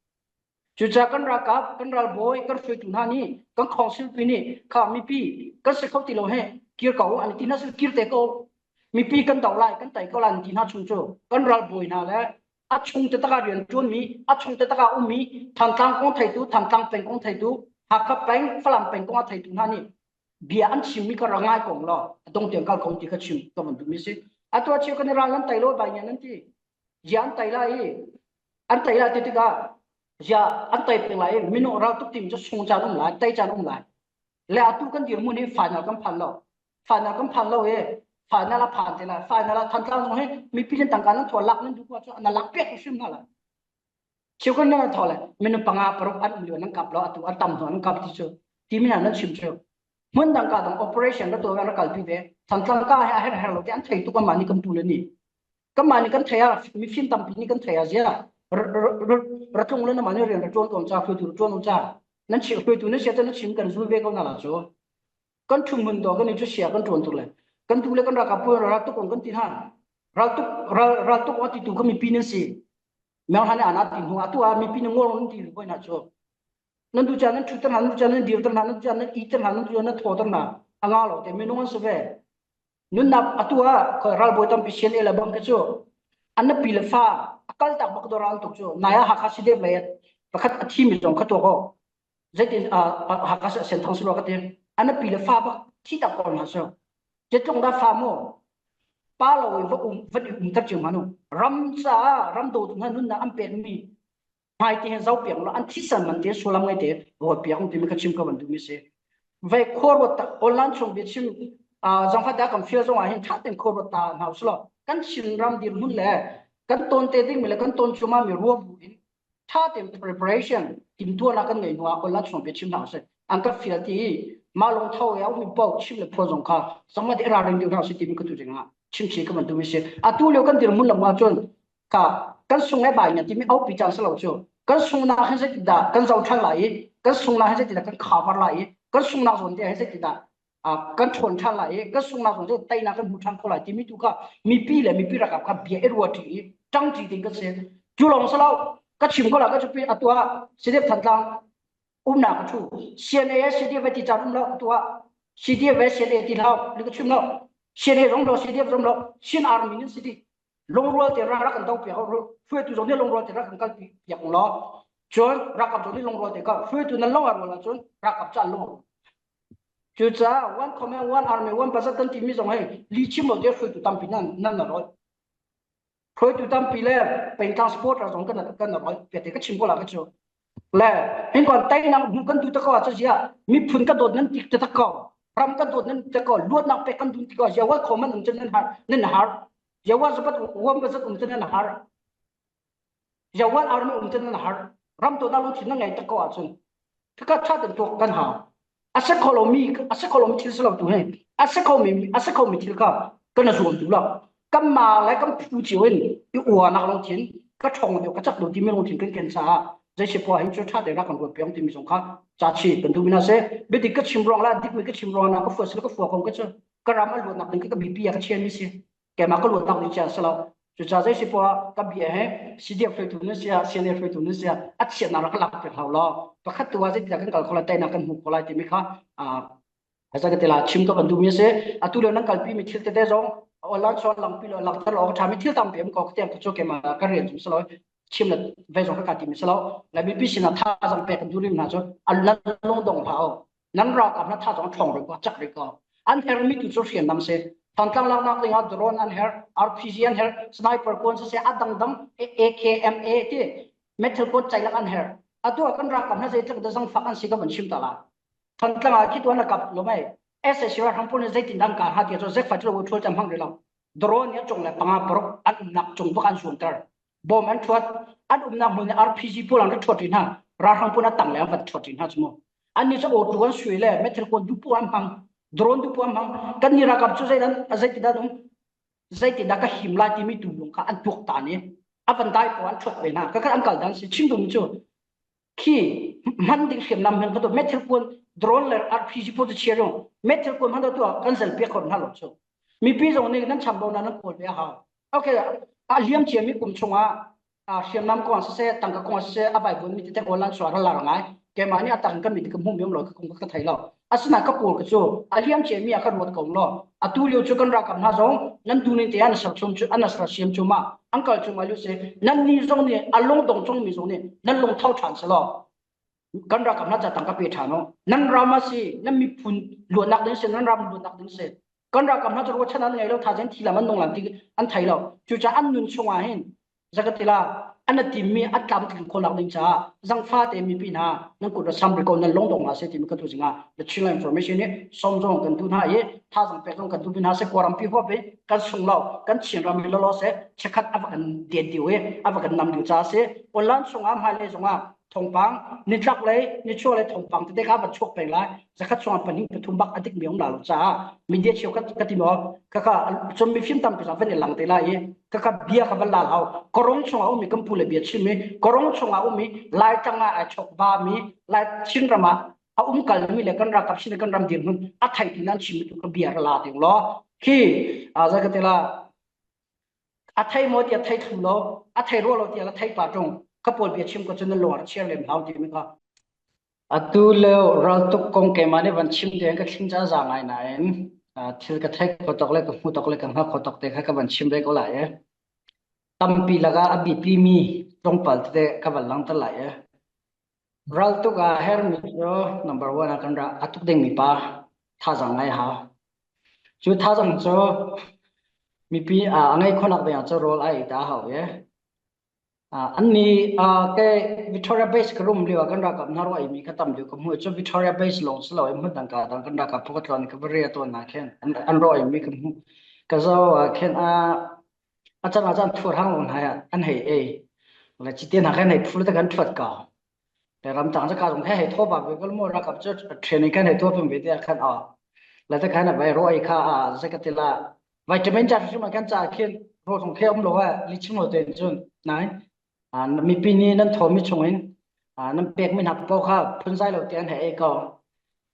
Chu cha kan ra kap, kan ral boi, kan hrui tu na ni, kan council pi ni, ka mipi, kan se ko ti lo he, kir ko, an ti na se kir te ko. Mipi kan doh lai, kan tei ko lai ti hna chung cu kan ralbawi hna le a chung te taka rian ṭuan mi, a chung te taka um mi, Thantlang kong theitu, Thantlang peng kong theitu, Hakha peng, Falam peng kong a theitu hna nih bia an chim mi ka ra ngai kong law, a dong tiang kal kong ti ka chim ka van duh mi si. Atu a cheu kan i ral nan tei lo bai ngian nan ti. Zia an tei lai i, an tei lai ti tikah, zia an tei peng lai i, minung raltuk tim cu sung caan um lai, tei caan um lai. Le atu kan dirhmun hi final kan phan lo. Final kan phan lo i, final a phan te lai. Final a Thantlang zong hi mipi nih tangka nan thaw lak nan duh ko cu an lak piak hrim hna lai. Cheu kan nan thaw le, minung panga paruk an um lio nan kap lo, atu an tam hnu nan kap ti cu. Timi hna nan chim cu. Hmun dang ka dang operation ka tuah an ra kalpi ve. Thantlang ka he a her her lo te an thei tuk anmah nih kan pu le ni. Kanmah nih kan thei a, mifim tampi nih kan thei a zia. Ra tlung le namah nih rian ra ṭuan ko ca, hruaitu ra ṭuan ko ca. Nan chim, hruaitu nan sia te nan chim kan zul ve ko hna la cu. Kan ṭhum hmun tawh kan i cu sia kan ṭuan tuk le. Kan tu le kan ralkap puai raltuk kong kan ti hna. Raltuk, ral, raltuk a ti tu kha mipi nan si. Mel hna nih an a ti hnu, atu a mipi nih ngol nan ti hnu hna cu. Nan duh ca nan ṭhut ter hna, nan duh ca nan dir ter hna, nan duh ca nan i ter hna, nan duh ca nan thaw ter hna. A nga lo te minung an si ve. Nunnak atu ah kha ralbawi tampi sian e le bang ka cu. An na pi le fa, a kaltak bak dawh ral tuk cu. Nai a Hakha si dep le pakhat a thi mi zong kha tuak aw. Zeitin, ah, ah, Hakha sian thang si lo ka ti. An na pi le fa bak thi tak ko hna cu. Cetlong dah fa maw? Pa lo i va um, va i um tak cio hmanu. Ram caah ram do tu hna nunnak an pek mi. Hmai te hin zoh piak lo, an thisen man te, sual lam ngai te, ruat piak hong timi ka chim ka van duh mi si. Vei khuaruat tak, online chung bia chim, ah, zangfah te a kan fial zong ah hin, ṭha tein khuaruat ta hna u si law. Kan Chin ram dirhmun le, kan ton te ding mi le, kan ton cuma mi ruam bu in, ṭha tein preparation, timtuan a kan ngei hnu ah, online chung bia chim hna u si. An ka fial ti i, mah lawng tho e, a um i paoh, chim le phuan zong kha, zangfah te ralring deuh hna u si timi ka tu ding ah, chim chi ka van duh mi si. Atu lio kan dirhmun lam ah cun, ka, kan sung e bai ngiat timi aupi caan si lo cu. Kan sungnak hin zeitindah kan zoh ṭhan lai i, kan sungnak hin zeitindah kan cover lai i, kan sungnak zawn te hin zeitindah, ah, kan ṭhawn ṭhan lai i, kan sungnak zawn te teinak kan hmu ṭhan kho lai timi tu kha mipi le mipi ralkap kha bia i ruat ṭi i, ṭang ṭi ding kan si. Cu lawng si lo, ka chim ko lai ka cupi atu ah, C D F Thantlang, umnak a ṭhu. C N A, C D F ti caan um lo, tu ah C D F, C N A ti hlau, li ka chim lo. C N A zong lo, C D F zong lo, Chin Army nih si ti. Lungrual te ra rak kan do piak, hruaitu zong nih lungrual te rak kan kal piak lo. Cun ralkap zong nih lungrual te kal, hruaitu nan lung a rual ahcun ralkap caan lung. Cucaah one command, one army, one budget kan timi zong hei li chim lo te hruaitu tampi nan, nan na rawl. Hruaitu tampi le pengtlang support ra zong kan, kan na rawl. Piate ka chim ko lai ka cu. Le, hin kong teinak hmu kan duh tak ko ah cu zia, miphun ka dawt nan tik tak ko, ram ka dawt nan tik tak ko, luatnak pek kan duh tik ko, zia wal kho man um cun nan har, nan har. Zia wal zapat, wal bazat um cun nan har. Zia wal army um cun nan har. Ram tawh na lungthin nan ngei tak ko ah cun. Khika ṭha tein tuak kan hau. A si kho lomi, a si kho lomi thil si lo tu he. A si kho mi, a si kho mi thil kha kan na zuam duh lo. Kanmah le kan phu cio in i uanak lungthin, ka ṭhawng deuh, ka cak deuh timi lungthin kan ken caah, zei si pua hin cu ṭha te ra kan ruat piang timi zong kha ca chi kan duhmi hna si. Biadik ka chim ruang le a dikmi ka chim ruang hna, ka fuak si le ka fuak kong ka cu. Ka ram a luatnak ding ka, ka biapi a ka chian mi si. Keimah ka luatnak ding chian si lo. Cucaah zei si pua ka bia he, C D F hruaitu nan si ah, C N A hruaitu nan si ah, a chiatnak rak lak piak hau law. Pakhat tu ah zei tiah kan kal kho lai, teinak kan hmuh kho lai timi kha, ah, a za ka ti lai, chim ka van duhmi a si. Atu lio nan kalpi mi thil tete zong, a online chuan langpi lo, langhter lo, a ṭha mi thil tampi um ko ka tiang ka cu keimah ka rian tum si lo. Chim le ve zong ka ka timi si lo. Ngai biapi sin ah tha zong pek kan duh rih hna cu, a nan lungdong hlah aw. Nan ralkap hna tha zong ṭhawng rih ko, cak rih ko. An herh mi tu cu hriamnam si. Thantlang laknak dingah drone an herh, R P G an herh, sniper kuan siseh, a dangdang, A K M A ti, meithal kuan ceilak an herh. Atu ah kan ralkap hna zeitluk dah zangfak an si ka van chim ta lai. Thantlang ah khi tuan a kap lo mei. S A C ralhrang pawl nih zeitindah an kar hnga tiah cu zek fat lo ṭhual caan hmang rih lo. Drone nih a cung le panga paruk an umnak cung bak an zuamter. Bawm an ṭhuat, an umnak hmun nih R P G pawl an ra ṭhuat rih hna, ralhrang pawl a tang le an van ṭhuat rih hna cu mu. Annih cu auto an sui le meithal kuan duh pawl an hmang, drone duh pawl an hmang. Kannih ralkap cu zeidan, zeitindah an um, zeitindah ka him lai timi tu lung kha an tuak ta nih. A van dai pawl an ṭhuat ve hna, ka khan an kal dan si, chim duhmi cu. Khi hman ding hriamnam hmanh kha tu, meithal kuan, drone le R P G pawl tu chia zong, meithal kuan hmanh tu ah kan zel piak khawh hna lo cu. Mipi zong nih nan chambau nan nan kawl ve a hau. Okay, a hliam ciami kum chungah, ah, hriamnam kong siseh, tangka kong siseh, a vaibuan mi tete online chuah a ra lar ngai. Keimah nih a tak in ka mit ka hmuh mi um lo, ka kong ka thei lo. Asinain ka pawl kha chu a liam che mi a ka ruat kong lo. Atu lio chu kan ralkap hna zong nan duh ning te an a sal chum chu, an a sal siam chum a, an kal chum a lio se, nan ni zong ni a lungdong chung mi zong ni nan lungthau ṭhan seh law. Kan ralkap hna ca tangka pe ṭhan aw. Nan ram a si, nan miphun luatnak ding si, nan ram luatnak ding si. Kan ralkap hna cu ruahchan an ngei lo, thazaang thi lam an nung lam ti an thei lo. Cucaah an nun chungah hin, zakatila, an a timmi a tlamtling khawhnak ding caah zangfate mipi hna nan kut ra sam rih ko, nan lungdong hna seh timi ka duh zing ah, the Chinland Information hi sawm zong kan duh hna i, thazaang pek zong kan duh hna seh, Kawlram pi huap i kan sung lo, kan Chinram hi lawlaw seh, cheukhat a va kan dian dih i, a va kan nam dih caah seh, online chungah hmailei zongah thawngpang, nitlak lei, nichuak lei thawngpang tete kha va chuak peng lai. Zakhat chungah pahnih pathum bak a dikmi a um lai lo caah, media cheukhat ka ti maw, kha kha, cun mifim tampi zong van i lang te lai i, kha kha bia kha van la hau. Kawlram chungah a ummi kan pu le bia chimmi, Kawlram chungah a ummi, Laitlang ah a chok bami, Lai Chinram ah a um kalmi le kan ralkap sin le kan ram dirhmun a theih ti nan chimmi tu kha bia ra la ding law. Khi, a, zakatila, a thei maw tiah thei thum lo, a thei rua lo tiah a thei pa ṭung, ka pawlpi a chim ko cun na lawr a chiar lem hlau timi kha. Atu lio raltuk kong keimah nih van chim tiang ka thlin ca za ngai nain, aa, thil ka theih khawh tawk le ka hmuh tawk le ka hngalh khawh tawk te kha ka van chim ve ko lai e. Tampi lakah a biapi mi tlawmpal tete ka van langhter lai e. Raltuk a herhmi cu number one a kan ra a tuk dingmi pa thazaang ngai ha. Cu thazaang cu mipi, aa, a ngei khawhnak dingah cu rawl a ei ta hau e. Aa, annih, aa, ke Victoria base ka rum lio ah kan ralkap hna rawl eimi ka tam lio ka hmuh. Cu Victoria base lawng si lo, i hmun dang ka dang kan ralkap phu ka tlawn ka va ria tawn ah khin an, an rawl eimi ka hmuh. Ka zoh ah khin, aa, a caan, a caan thuat hang lo hna ah an hei ei. Le cite hna khan hei phu le kan thuat ko. Le ramtang caka zong kha hei thaw pah ve ko lo maw, ralkap cu training kan hei thaw peng ve tiah khan aw. Le te khan a vai rawl ei kha, aa, zakatila, vitamin ca hrim hrim a kan cah khin, rawl zong khe um lo, a li chim lo tein cun, nai. Aa, mipi nih nan thawhmi chungin, aa, nan pekmi hna paoh kha phunzai lo tiah an hei ei ko.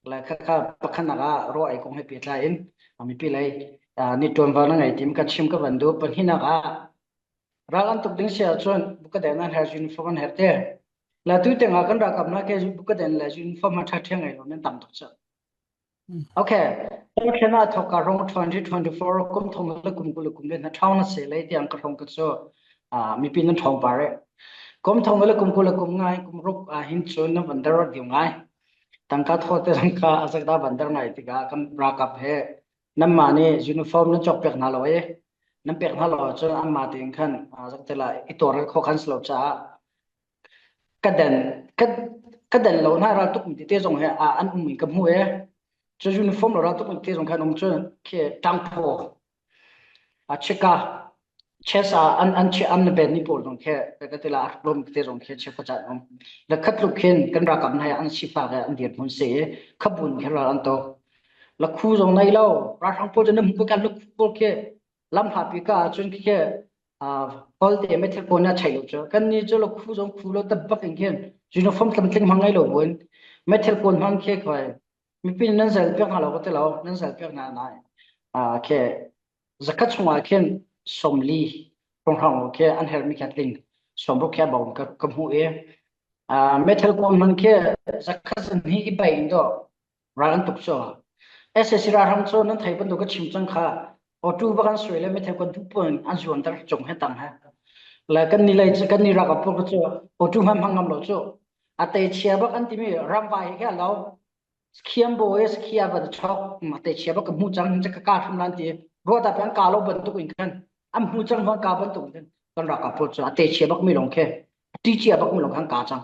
Le kha kha pakhatnak ah rawl ei kong hei pehtlai in, aa, mipi lei, aa, ni ṭuanvo na ngei tim ka chim ka van duh. Pahnihnak ah, ral an tuk ding si ahcun bukaden an her, uniform an her te. Le tu tengah kan ralkap hna ke bukaden le uniform a ṭha ṭhiang ngei lo nan tam tuk cu. Okay. Pathian a thawk ka hrawng twenty twenty-four kum thong le kum kul le kum le hna ṭhawng na se lei tiang ka hrawng ka cu, aa, mipi nan ṭhawng pah rih. Kum thong le kum kul le kum ngai, kum ruk ah hin cun nan van der dih ngai. Tangka thaw te tangka a zak dah van der ngai tikah kan ralkap he nanmah nih uniform nan cawk piak hna lo i, nan pek hna lo ahcun anmah tein khan, aa, zakatila i tuar khawh khan si lo caah ka den, ka, ka den lo hna raltuk mi tete zong he, aa, an um in ka hmuh e. Cu uniform lo raltuk mi tete zong khan um cun khi ṭangphaw, aa, chika, chest ah an, an chia, an na ben ni pawl zong khi, ka ti la, a tlawm tete zong khi chia kha caan um. Le khatluk khin kan ralkap hna he an sifak e, an dirhmun si i, khabun khi ral an to. Lakhu zong nei lo, ralhrang pawl cu na hmuh kan lakhu pawl khi lam hla pi ka cun khi, aa, pawl te meithal pawl na chai lo cu. Kannih cu lakhu zong khu lo tabak in khin uniform tlamtling hmang ngei lo buin meithal pawl hmang khi khoi. Mipi nih nan zel piak hna lo ka ti lo, nan zel piak hna nai. Aa, khi zakhat chungah khin sawmli hrawnghrang lo khi an herhmi khi a tling, sawmruk khi a bawm ka, ka hmuh i, aa, meithal pawl hmang khi zakhat zan hi i bei in dawh. Ral an tuk cu. S S C ralhrang cu nan thei bantuk ka chim cang kha. Auto bak an sui le meithal kua duh pun an zuanter cung he tang he. Le kannih lei cu, kannih ral ka pur ka cu auto hmang hmang ngam lo cu. A teichia bak an timi ramvai hi kha lo. Khiam bo e, khiam ban chok. A teichia bak ka hmuh cang, ka ka hrim lan ti. Ruah ta pe an ka lo bantuk in khan. An hmuh cang hmang ka bantuk in khan. Kan ral ka pur cu a teichia bak mi long khe. A tichia bak mi long khan ka cang.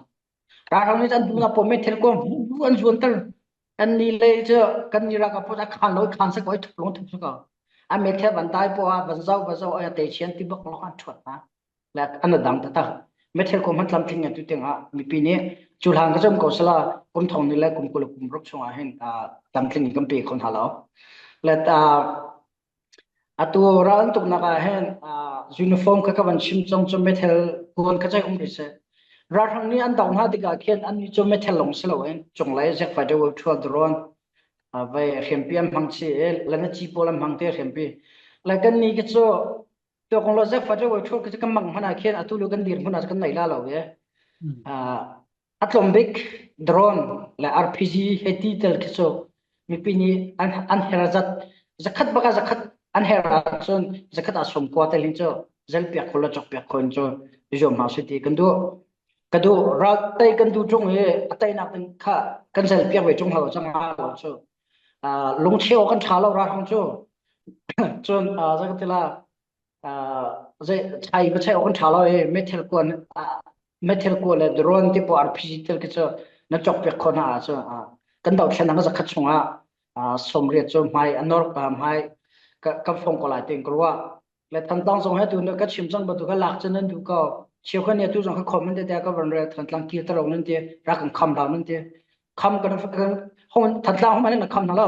Ralhrang nih an duhnak paoh meithal kua hmuh an zuanter. Annih lei cu kannih ral ka pur a khan lo, khan sak ko, i thup lawng thup sak ko. A meithal van tai paoh, a van zoh, van zoh, a teichian ti bak lawng an thuat hna. Le an a dang taktak. Meithal kua hman tlamtling ngai tu tiang ah mipi nih cu hlan ka cam ko sala, kum thong hnih le kum kul le kum ruk chungah hin, aa, tlamtling in kan pe kho hna lo. Le, aa, Atu ral an tuknak ah hin, aa, uniform kha ka van chim cang cu meithal kuan ka ceih um rih seh. Ralhrang nih an doh hna tikah khin annih cu meithal lawng si loin, cunglei Jet Fighter Wave twelve drone, aa, vai hriampi an hmang chih i, le na ci pawl an hmang te hriampi. Le kannih khi cu, tuah kong lo Jet Fighter Wave twelve khi cu kan mang hmanh ah khin atu lio kan dirhmun ah cu kan nei la lo i. Aa, a tlawm bik drone le R P G hei ti tel khi cu Mipi nih an, an her zat, zakhat baka zakhat an her a cun, zakhat a sawm kua tel hin cu, zel piak khol le cawk piak khol hin cu, i zuam hna si ti kan duh. Ka duh, ral tei kan duh ṭung i, a teinak ding kha kan zel piak ve ṭung hau cang a lo cu. Aa, lungcheu kan ṭha lo ralhrang cu. Cun, aa, zakhat ila, aa, zei, chai va chai awk an ṭha lo i, meithal kuan, aa, meithal kuan le drone te pawh R P G tel khi cu na cawk piak khawh hna ah cu, aa, kan dothlennak zakhat chungah, aa, sawmriat cu hmai a nor, aa, hmai ka, kan fong ko lai tein ka ruah. Le Thantlang zong he tu ka chim cang bantuk he lak cun nan duh ko. Cheu kha nih tu zong kha comment te ka van rel, Thantlang kir ta lo nan ti, rak kan kham hlau nan ti. Kham kan, kan, hong, Thantlang hong man na kham hna lo.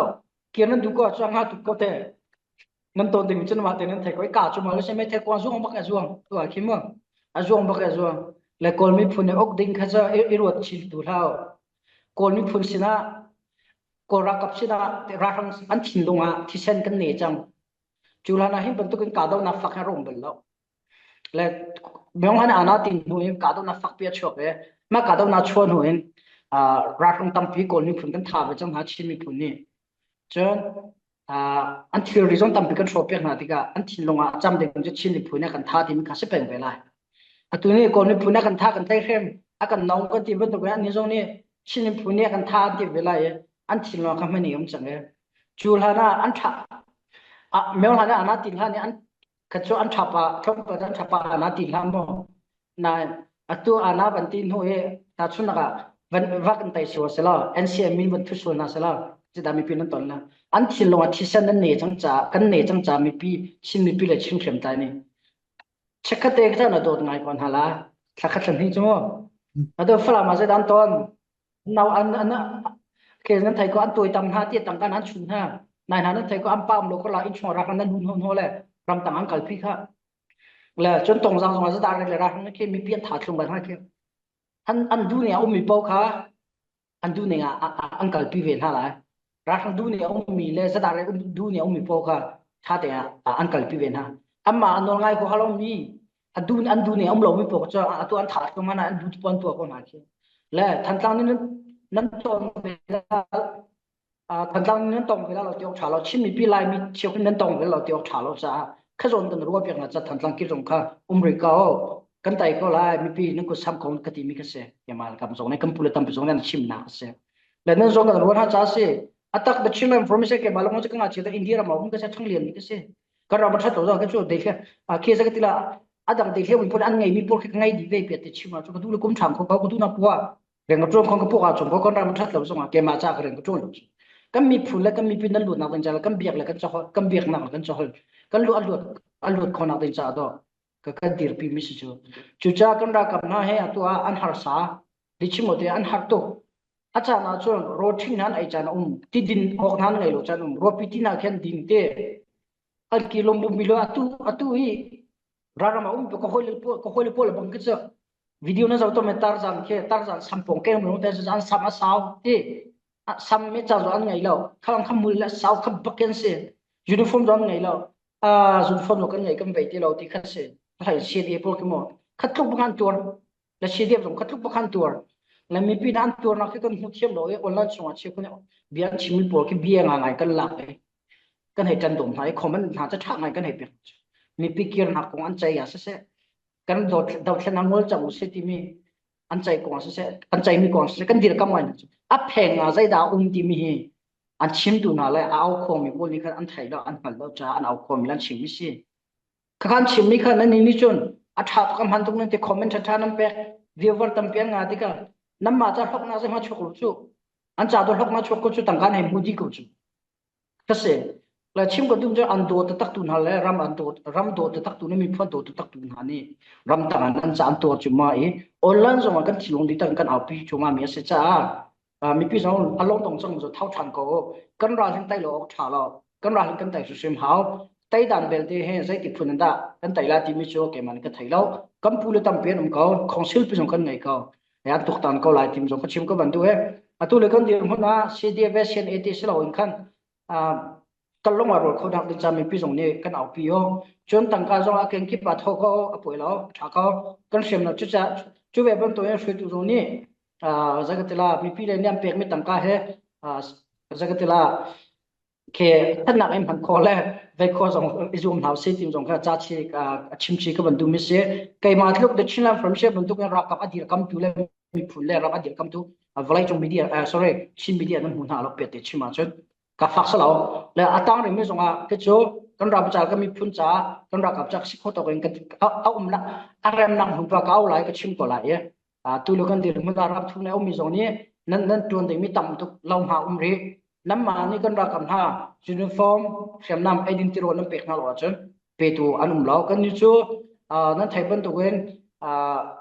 Kir nan duh ko, cu a nga tuk ko te. Nan ton ding cun mah te nan thei ko, i ka cu mah le si, meithal kuan zuang bak a zuang, tu a khi maw. A zuang bak a zuang. Le Kawl miphun nih awk ding kha cu i, i ruat chim tu hlau. Kawl miphun sinah, Kawl ralkap sinah, ralhrang an thinlung ah thisen kan ne cang. Cu hlan ah hin bantukin kahdohnak fak a rung bal lo. Le Myo Hlana ana tin hnu in kahdohnak fak pi a chuak e. Mah kahdohnak chuah hnu in, aa, ralhrang tampi Kawl miphun kan tha ve cang hna, Chin miphun nih. Cun, aa, an thilri zong tampi kan hrawhpiak hna tikah an thinlung ah a cam ding cu Chin miphun nih a kan tha timi kha si peng ve lai. Atu nih Kawl miphun nih a kan tha kan tlaih hrem, a kan nong kan ti bantuk in annih zong nih Chin miphun nih a kan tha an ti ve lai i an thinlung ah kha hmanh i um cang e. Cu hlan ah an ṭha, aa, Myo Hlana ana tin hlan i an Kha cu an ṭhapa, tlawmpal an ṭhapa ana ti hlan maw? Nain, atu ana van ti hnu i, tahchunhnak ah van, va kan tei sual selaw, N C M in van thu sual hna selaw, cita mipi nan ton la. An thinlung ah thisen nan ne cang caah, kan ne cang caah mipi, Chin mipi le Chin hriamtlai nih. Check khat te ka caan a dawt ngai ko hna la, thla khat thla hnih cu maw? Atu Falam ah zeidah an ton? Nau an, an, an, ke nan thei ko an tawi tam hna ti tangka nan chuh hna. Nai hna nan thei ko an pam lo ko la inn chung ralhrang nan lut hnu hnu le ramtang an kalpi kha. Le cun Tonzang zong a zadah rek le ralhrang khi mipi an tha tlung bal hna khi. An, an duh nih a ummi paoh kha an duh nih a, a, a, an kalpi ve hna lai. Ralhrang duh nih a ummi le zadah rek um, duh nih a ummi paoh kha ṭha te ah, ah, an kalpi ve hna. Anmah a nawl ngai ko ha lo mi, a duh, an duh nih a um lo mi paoh cu, ah, atu an tha tlung hna, an duh ti paoh an tuah ko hna khi. Le Thantlang nih nan, nan ton ve la, ah, Thantlang nih nan tong ve la lo ti awk ṭha lo, Chin mipi Lai mi cheu khin nan tong ve la lo ti awk ṭha lo caah, kha zawn kan ruahpiak hna caah Thantlang kir zong kha um rih ko, kan tei ko lai, mipi nan kut sam ko ka timi ka si. Keimah le kam zong nih, kan pu le tampi zong nih an chimnak ka si. Le nan zong kan ruah hna caah si. A tak the Chinland Information keimah lawng cu ka ngah chiat ah India ram ah um ka si, ṭhanglian mi ka si. Kan ram a ṭhat lo zong kan cu dei hliam, a khi zakatila a dang dei hliam in phun an ngeimi pawl khi ka ngei dih ve piat te chim ah cu ka duh le kum ṭhang kho ko, ka duh nak pua. Rian ka ṭuan khawng ka puk ah cun ko kan ram a ṭhat lo zong ah keimah ca ka rian ka ṭuan lo cu. Kan miphun le kan mipi nan luatnak ding caah le kan biak le kan caholh, kan biaknak le kan caholh, kan luat, a luat, a luat khawhnak ding caah dawh ka, ka dirpi mi si cu. Cucaah kan ralkap hna he atu ah an harsa, Lichin maw te an har tuk. A caan ahcun raw ṭhing hna an ei caan a um, ti din awk hna an ngei lo caan a um, ruahpi ti hna khin ding te. An kilawm bumpi lo atu, atu i ralram a um ka hawile pawl, ka hawile pawl a bang khi cu video na zoh tawn me Tarzan khi, Tarzan sam pawng keng lo te an sam a sau ti. A sam me caan zong an ngei lo. Khalang kha mul le sau kha bak an si. Uniform zong an ngei lo. A uniform zong kan ngei kan bei ti lo ti kha si. Hlei C N A pawl khi maw? Kha tluk bak an tuar. Le C D F zong kha tluk pakhat an tuar. Le mipi nih an tuarnak khi kan hmu thiam lo i online chungah chia khun bia an chimmi pawl khi bia ngai ngai kan lak i kan hei ṭan dawm hna i comment hna caah ṭha ngai kan hei pek. Mipi kirnak kong an cei ah siseh, kan do, dothlennak ngol cang u sih timi an cei kong ah siseh, an ceimi kong ah siseh, kan dirkamh ngai hna cu. A pheng ah zeidah a um timi hi an chimtu hna le a au khawngmi pawl nih khan an thei lo, an hngal lo caah an au khawngmi le an chimmi si. Kha khan chimmi kha nannih nih cun a ṭha tuk a hman tuk nan ti comment ṭha ṭha nan pek, viewer tampi an ngah tikah nanmah ca hloknak zeihmanh chuak lo cu. An ca dawh hloknak chuak ko cu tangka hei hmu dih ko cu. Ka si. Le chim ka duh cu an dawt taktak tu hna le ram an dawt, ram dawt taktak tu nih, miphun dawt taktak tu hna nih ram tang an, an ca an tuar cu mah i online zong ah kan thinlung dih tak in kan aupi cu mah mi a si caah, aa, mipi zong a lawng tong cang cu thau ṭhan ko. Kan ralhrang tei lo awk ṭha lo. Kan ralhrang kan tei hrimhrim hau. Tei dan belte he zeiti phun an dah kan tei lai timi cu keimah nih ka thei lo. Kan pu le tampi an um ko. Council pi zong kan ngei ko. He an tuktan ko lai timi zong ka chim ka van duh e. Atu le kan dirhmun ah C D F, C N A te si lo in khan, aa, kan lawng ah rual khonak ding ca mipi zong nih kan aupi aw. Cun tangka zong a keng kip a thaw ko, a poi lo, a ṭha ko. Kan hriam lo cucaah cu ve bantuk in hruaitu zong nih, aa, zakatila mipi le nih an pekmi tangka he, aa, Ka za ka ti la, ke thanak in hman kho le, vei kho zong i zum hau si tim zong ka ca chi, a, a chim chi ka van du mi si. Kei ma tluk the Chinland Frontier bantuk in rakap a dir kam tu le, miphun le rap a dir kam tu, a, Valai Chung media, a, sorry, Chin media nan hmu hna lo pia te chim a chun. Ka fak sa lo. Le a tang ri mi zong a, ke chu, kan rap ca ka miphun ca, kan rakap ca ka si kho tawk in ka, a, a um la, a rem nang hmun pa ka au lai ka chim ko lai e. A, tu lo kan dir hmun a rap thu na um mi zong ni, nan, nan tuan ding mi tam tuk lo hma um ri. Nan ma ni kan rakap hna, uniform, hriamnam, ei din ti ro nan pek hna lo a chun, pe tu an um lo. Kan ni chu, a, nan thei bantuk in, a,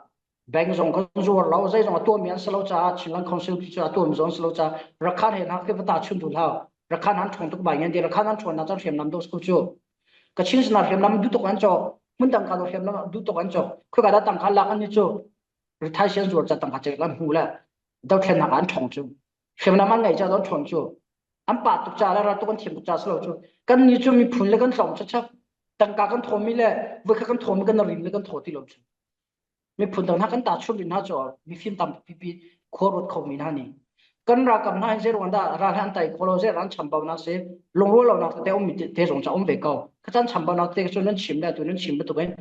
bank zong kan zuar lo, zei zong a tuam mi an si lo ca, Chinland Council pi chu a tuam zong an si lo ca, Rakhan he hna khi va ta chun tu hlau. Rakhan an thong tuk bai ngen ti, Rakhan an thong na cang hriamnam do sku chu. Ka Chin sina hriamnam du tuk an chaw, hmun tang ka lo hriamnam du tuk an chaw. Khu ka da tang ka lak an ni chu. Rithai sian zuar ca tang ka cek lam hmu le. Dau thlen hak an thong chu. Hriamnam an ngei ca dau thong chu. An pa tuk ca le ra tuk an thiam tuk ca si lo chu. Kan ni chu miphun le kan hlawm cha cha. Tang ka kan thawm mi le, voi kha kan thawm mi kan rim le kan thaw ti lo chu. Miphun dang hna kan ta chun rin hna chaw, mifim tam pipi khua ruat kho mi hna ni. Kan ra kam hna in zei ruang dah ra hlan tai kho lo zei ran chambau nak si, lungrual lo nak te um mi te, te zong ca um ve ko. Ka chan chambau nak te chu nan chim le tu nan chim ba tu kan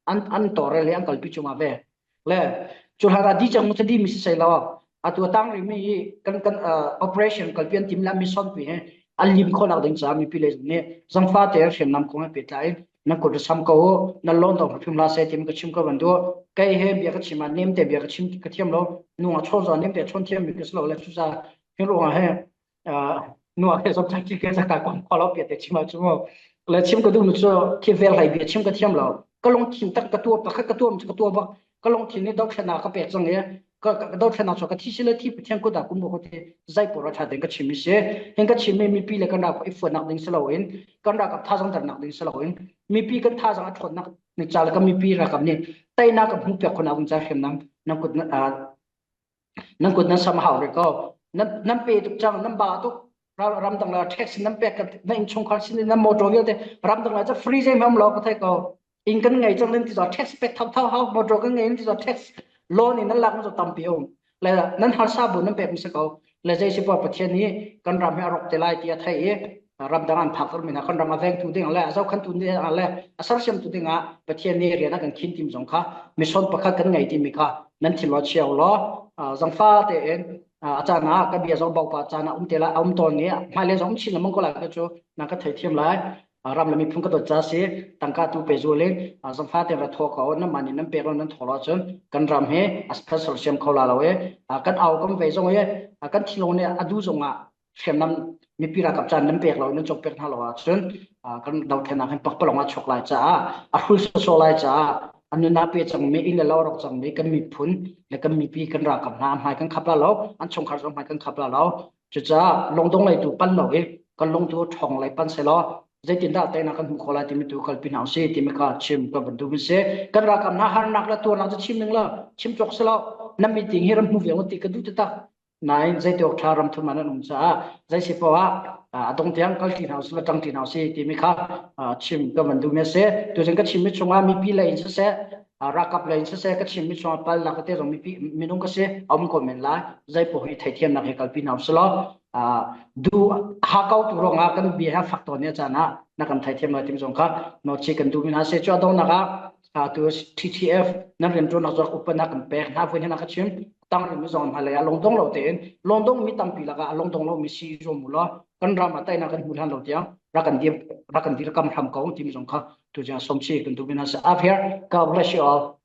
an, an to re le an kalpi chunga ve. Le, chu hlan a di chang mu cha di mi si sei lo. A tu a tang ri mi kan, kan, ah, operation kalpi an tim la mi son pi he. A lim kho nak ding ca mipi le zong ni. Zangfa te hriamnam kong he pe tla in. Nan kut sam ko, nan lawn dawng hrim hla se tim ka chim ka van duh. Kei he bia ka chim a, nem te bia ka chim ka thiam lo. Nung a chawn zaw nem te chawn thiam mi ka si lo le chu za. Hin ruang a he, ah, nung a he zong chak chi ke za ka kong kho lo pia te chim a chu mo. Le chim ka duh nu chu khi vel hlai bia chim ka thiam lo. Ka long thim tak ka tua, pakhat ka tua, ka tua bak. Ka long thim ni dawt thlen a ka pek zong e. Ka, ka, ka dawt thlen a chu ka thi si le thi Pathian kut a kum bawk te. Zai por a ṭha ding ka chim mi si. Hin ka chim mi mipi le kan ra ko i fuan nak ding si lo in. Kan ra ka tha zong dar nak ding si lo in. Mipi kan tha zong a ṭhawn nak ni ca le ka mipi ra kam ni. Taina ka hmu piak khon a vung ca hriamnam. Nan kut na, a, nan kut nan sam hau re ko. Nan, nan pe tuk cang, nan ba tuk. Ra-, ramdang la tax nan pek ka, nan in chung khar sin nan motor vial te. Ramdang la ca free zei mam lo ka thei ko. In kan ngei cang nan ti zaw tax pek thau thau hau, motor kan ngei nan ti zaw tax. Loan in nan lak nan zaw tampi um. Le nan harsa bu nan pek mi sa ko. Le zei si pa Pathian ni kan ram he a rok te lai ti a thei e. Ramdang an phak tar mi na kan ram a veng tu ding le, a zau khan tu ding le, a sar siam tu ding a Pathian ni rian a kan khin tim zong kha. Mission pakhat kan ngei ti mi kha. Nan thil lo chiau lo. A, zangfa te en, a, a chan a, ka bia zong bau pa chan a um te la, a um ton ni, hmai le zong um chin la mong ko lai ka chu, nan ka thei thiam lai. A, ram le miphun ka dot ca si, tangka tu pe zu le, a, zangfa te ra thaw ko, nan mani nan pe ro nan thaw lo chun, kan ram he, a special siam kho la lo e, a, kan au kan vei zong e, a, kan thil lo ne, a du zong a, hriamnam mipi ra kap chan nan pek lo, nan chok pek hna lo a chun, a, kan dau thena kan pak palong a chok lai ca a, a hul so so lai ca a, a nuna pe chang mi, in le lo rok chang mi, kan miphun, le kan mipi kan ra kap hna, hmai kan khap la lo, an chungkhar zong hmai kan khap la lo. Cucaah lungdong lei tu pan lo i, kan lung tu thong lei pan seh law, zeitindah teinak kan hmuh khawh lai timi tu kalpi hna usih timi kha chim ka van duh mi si. Kan ralkap hna harnak le tuarnak cu chim ning law, chim cawk seh law, nan meeting hi ram hmu viang u ti ka duh taktak. Nain zeiti awk ṭha ram thum ah nan um caah, zei si poah, aa, a dong tiang kal ṭi hna usih law, ṭang ṭi hna usih timi kha, aa, chim ka van duh mi a si. Tuzing ka chimmi chungah mipi lei in siseh, aa, ralkap lei in siseh, ka chimmi chungah palnak tete zong mipi, minung ka si, a um ko men lai, zei poh hi theithiamnak hi kalpi hna usih law. Aa, duh ha ko tu ruangah kan bia he a fak tawn nih a caan ah na kan theithiam lai tim zong kha nawlchi kan duhmi hna si. Cu a donghnak ah, aa, tu T T F nan rianṭuannak zong upat nak kan pek hna, vui hna ka chim. Tang rih mi zong hna lei ah lungdong lo tein, lungdong mi tampi lakah a lungdong lo mi si zuam u law, kan ram ah teinak kan hmu hlan lo tiang, rak kan dir, rak kan dir kam hram ko timi zong kha tu zing ah sawm si kan duhmi hna si. Up here, God bless you all.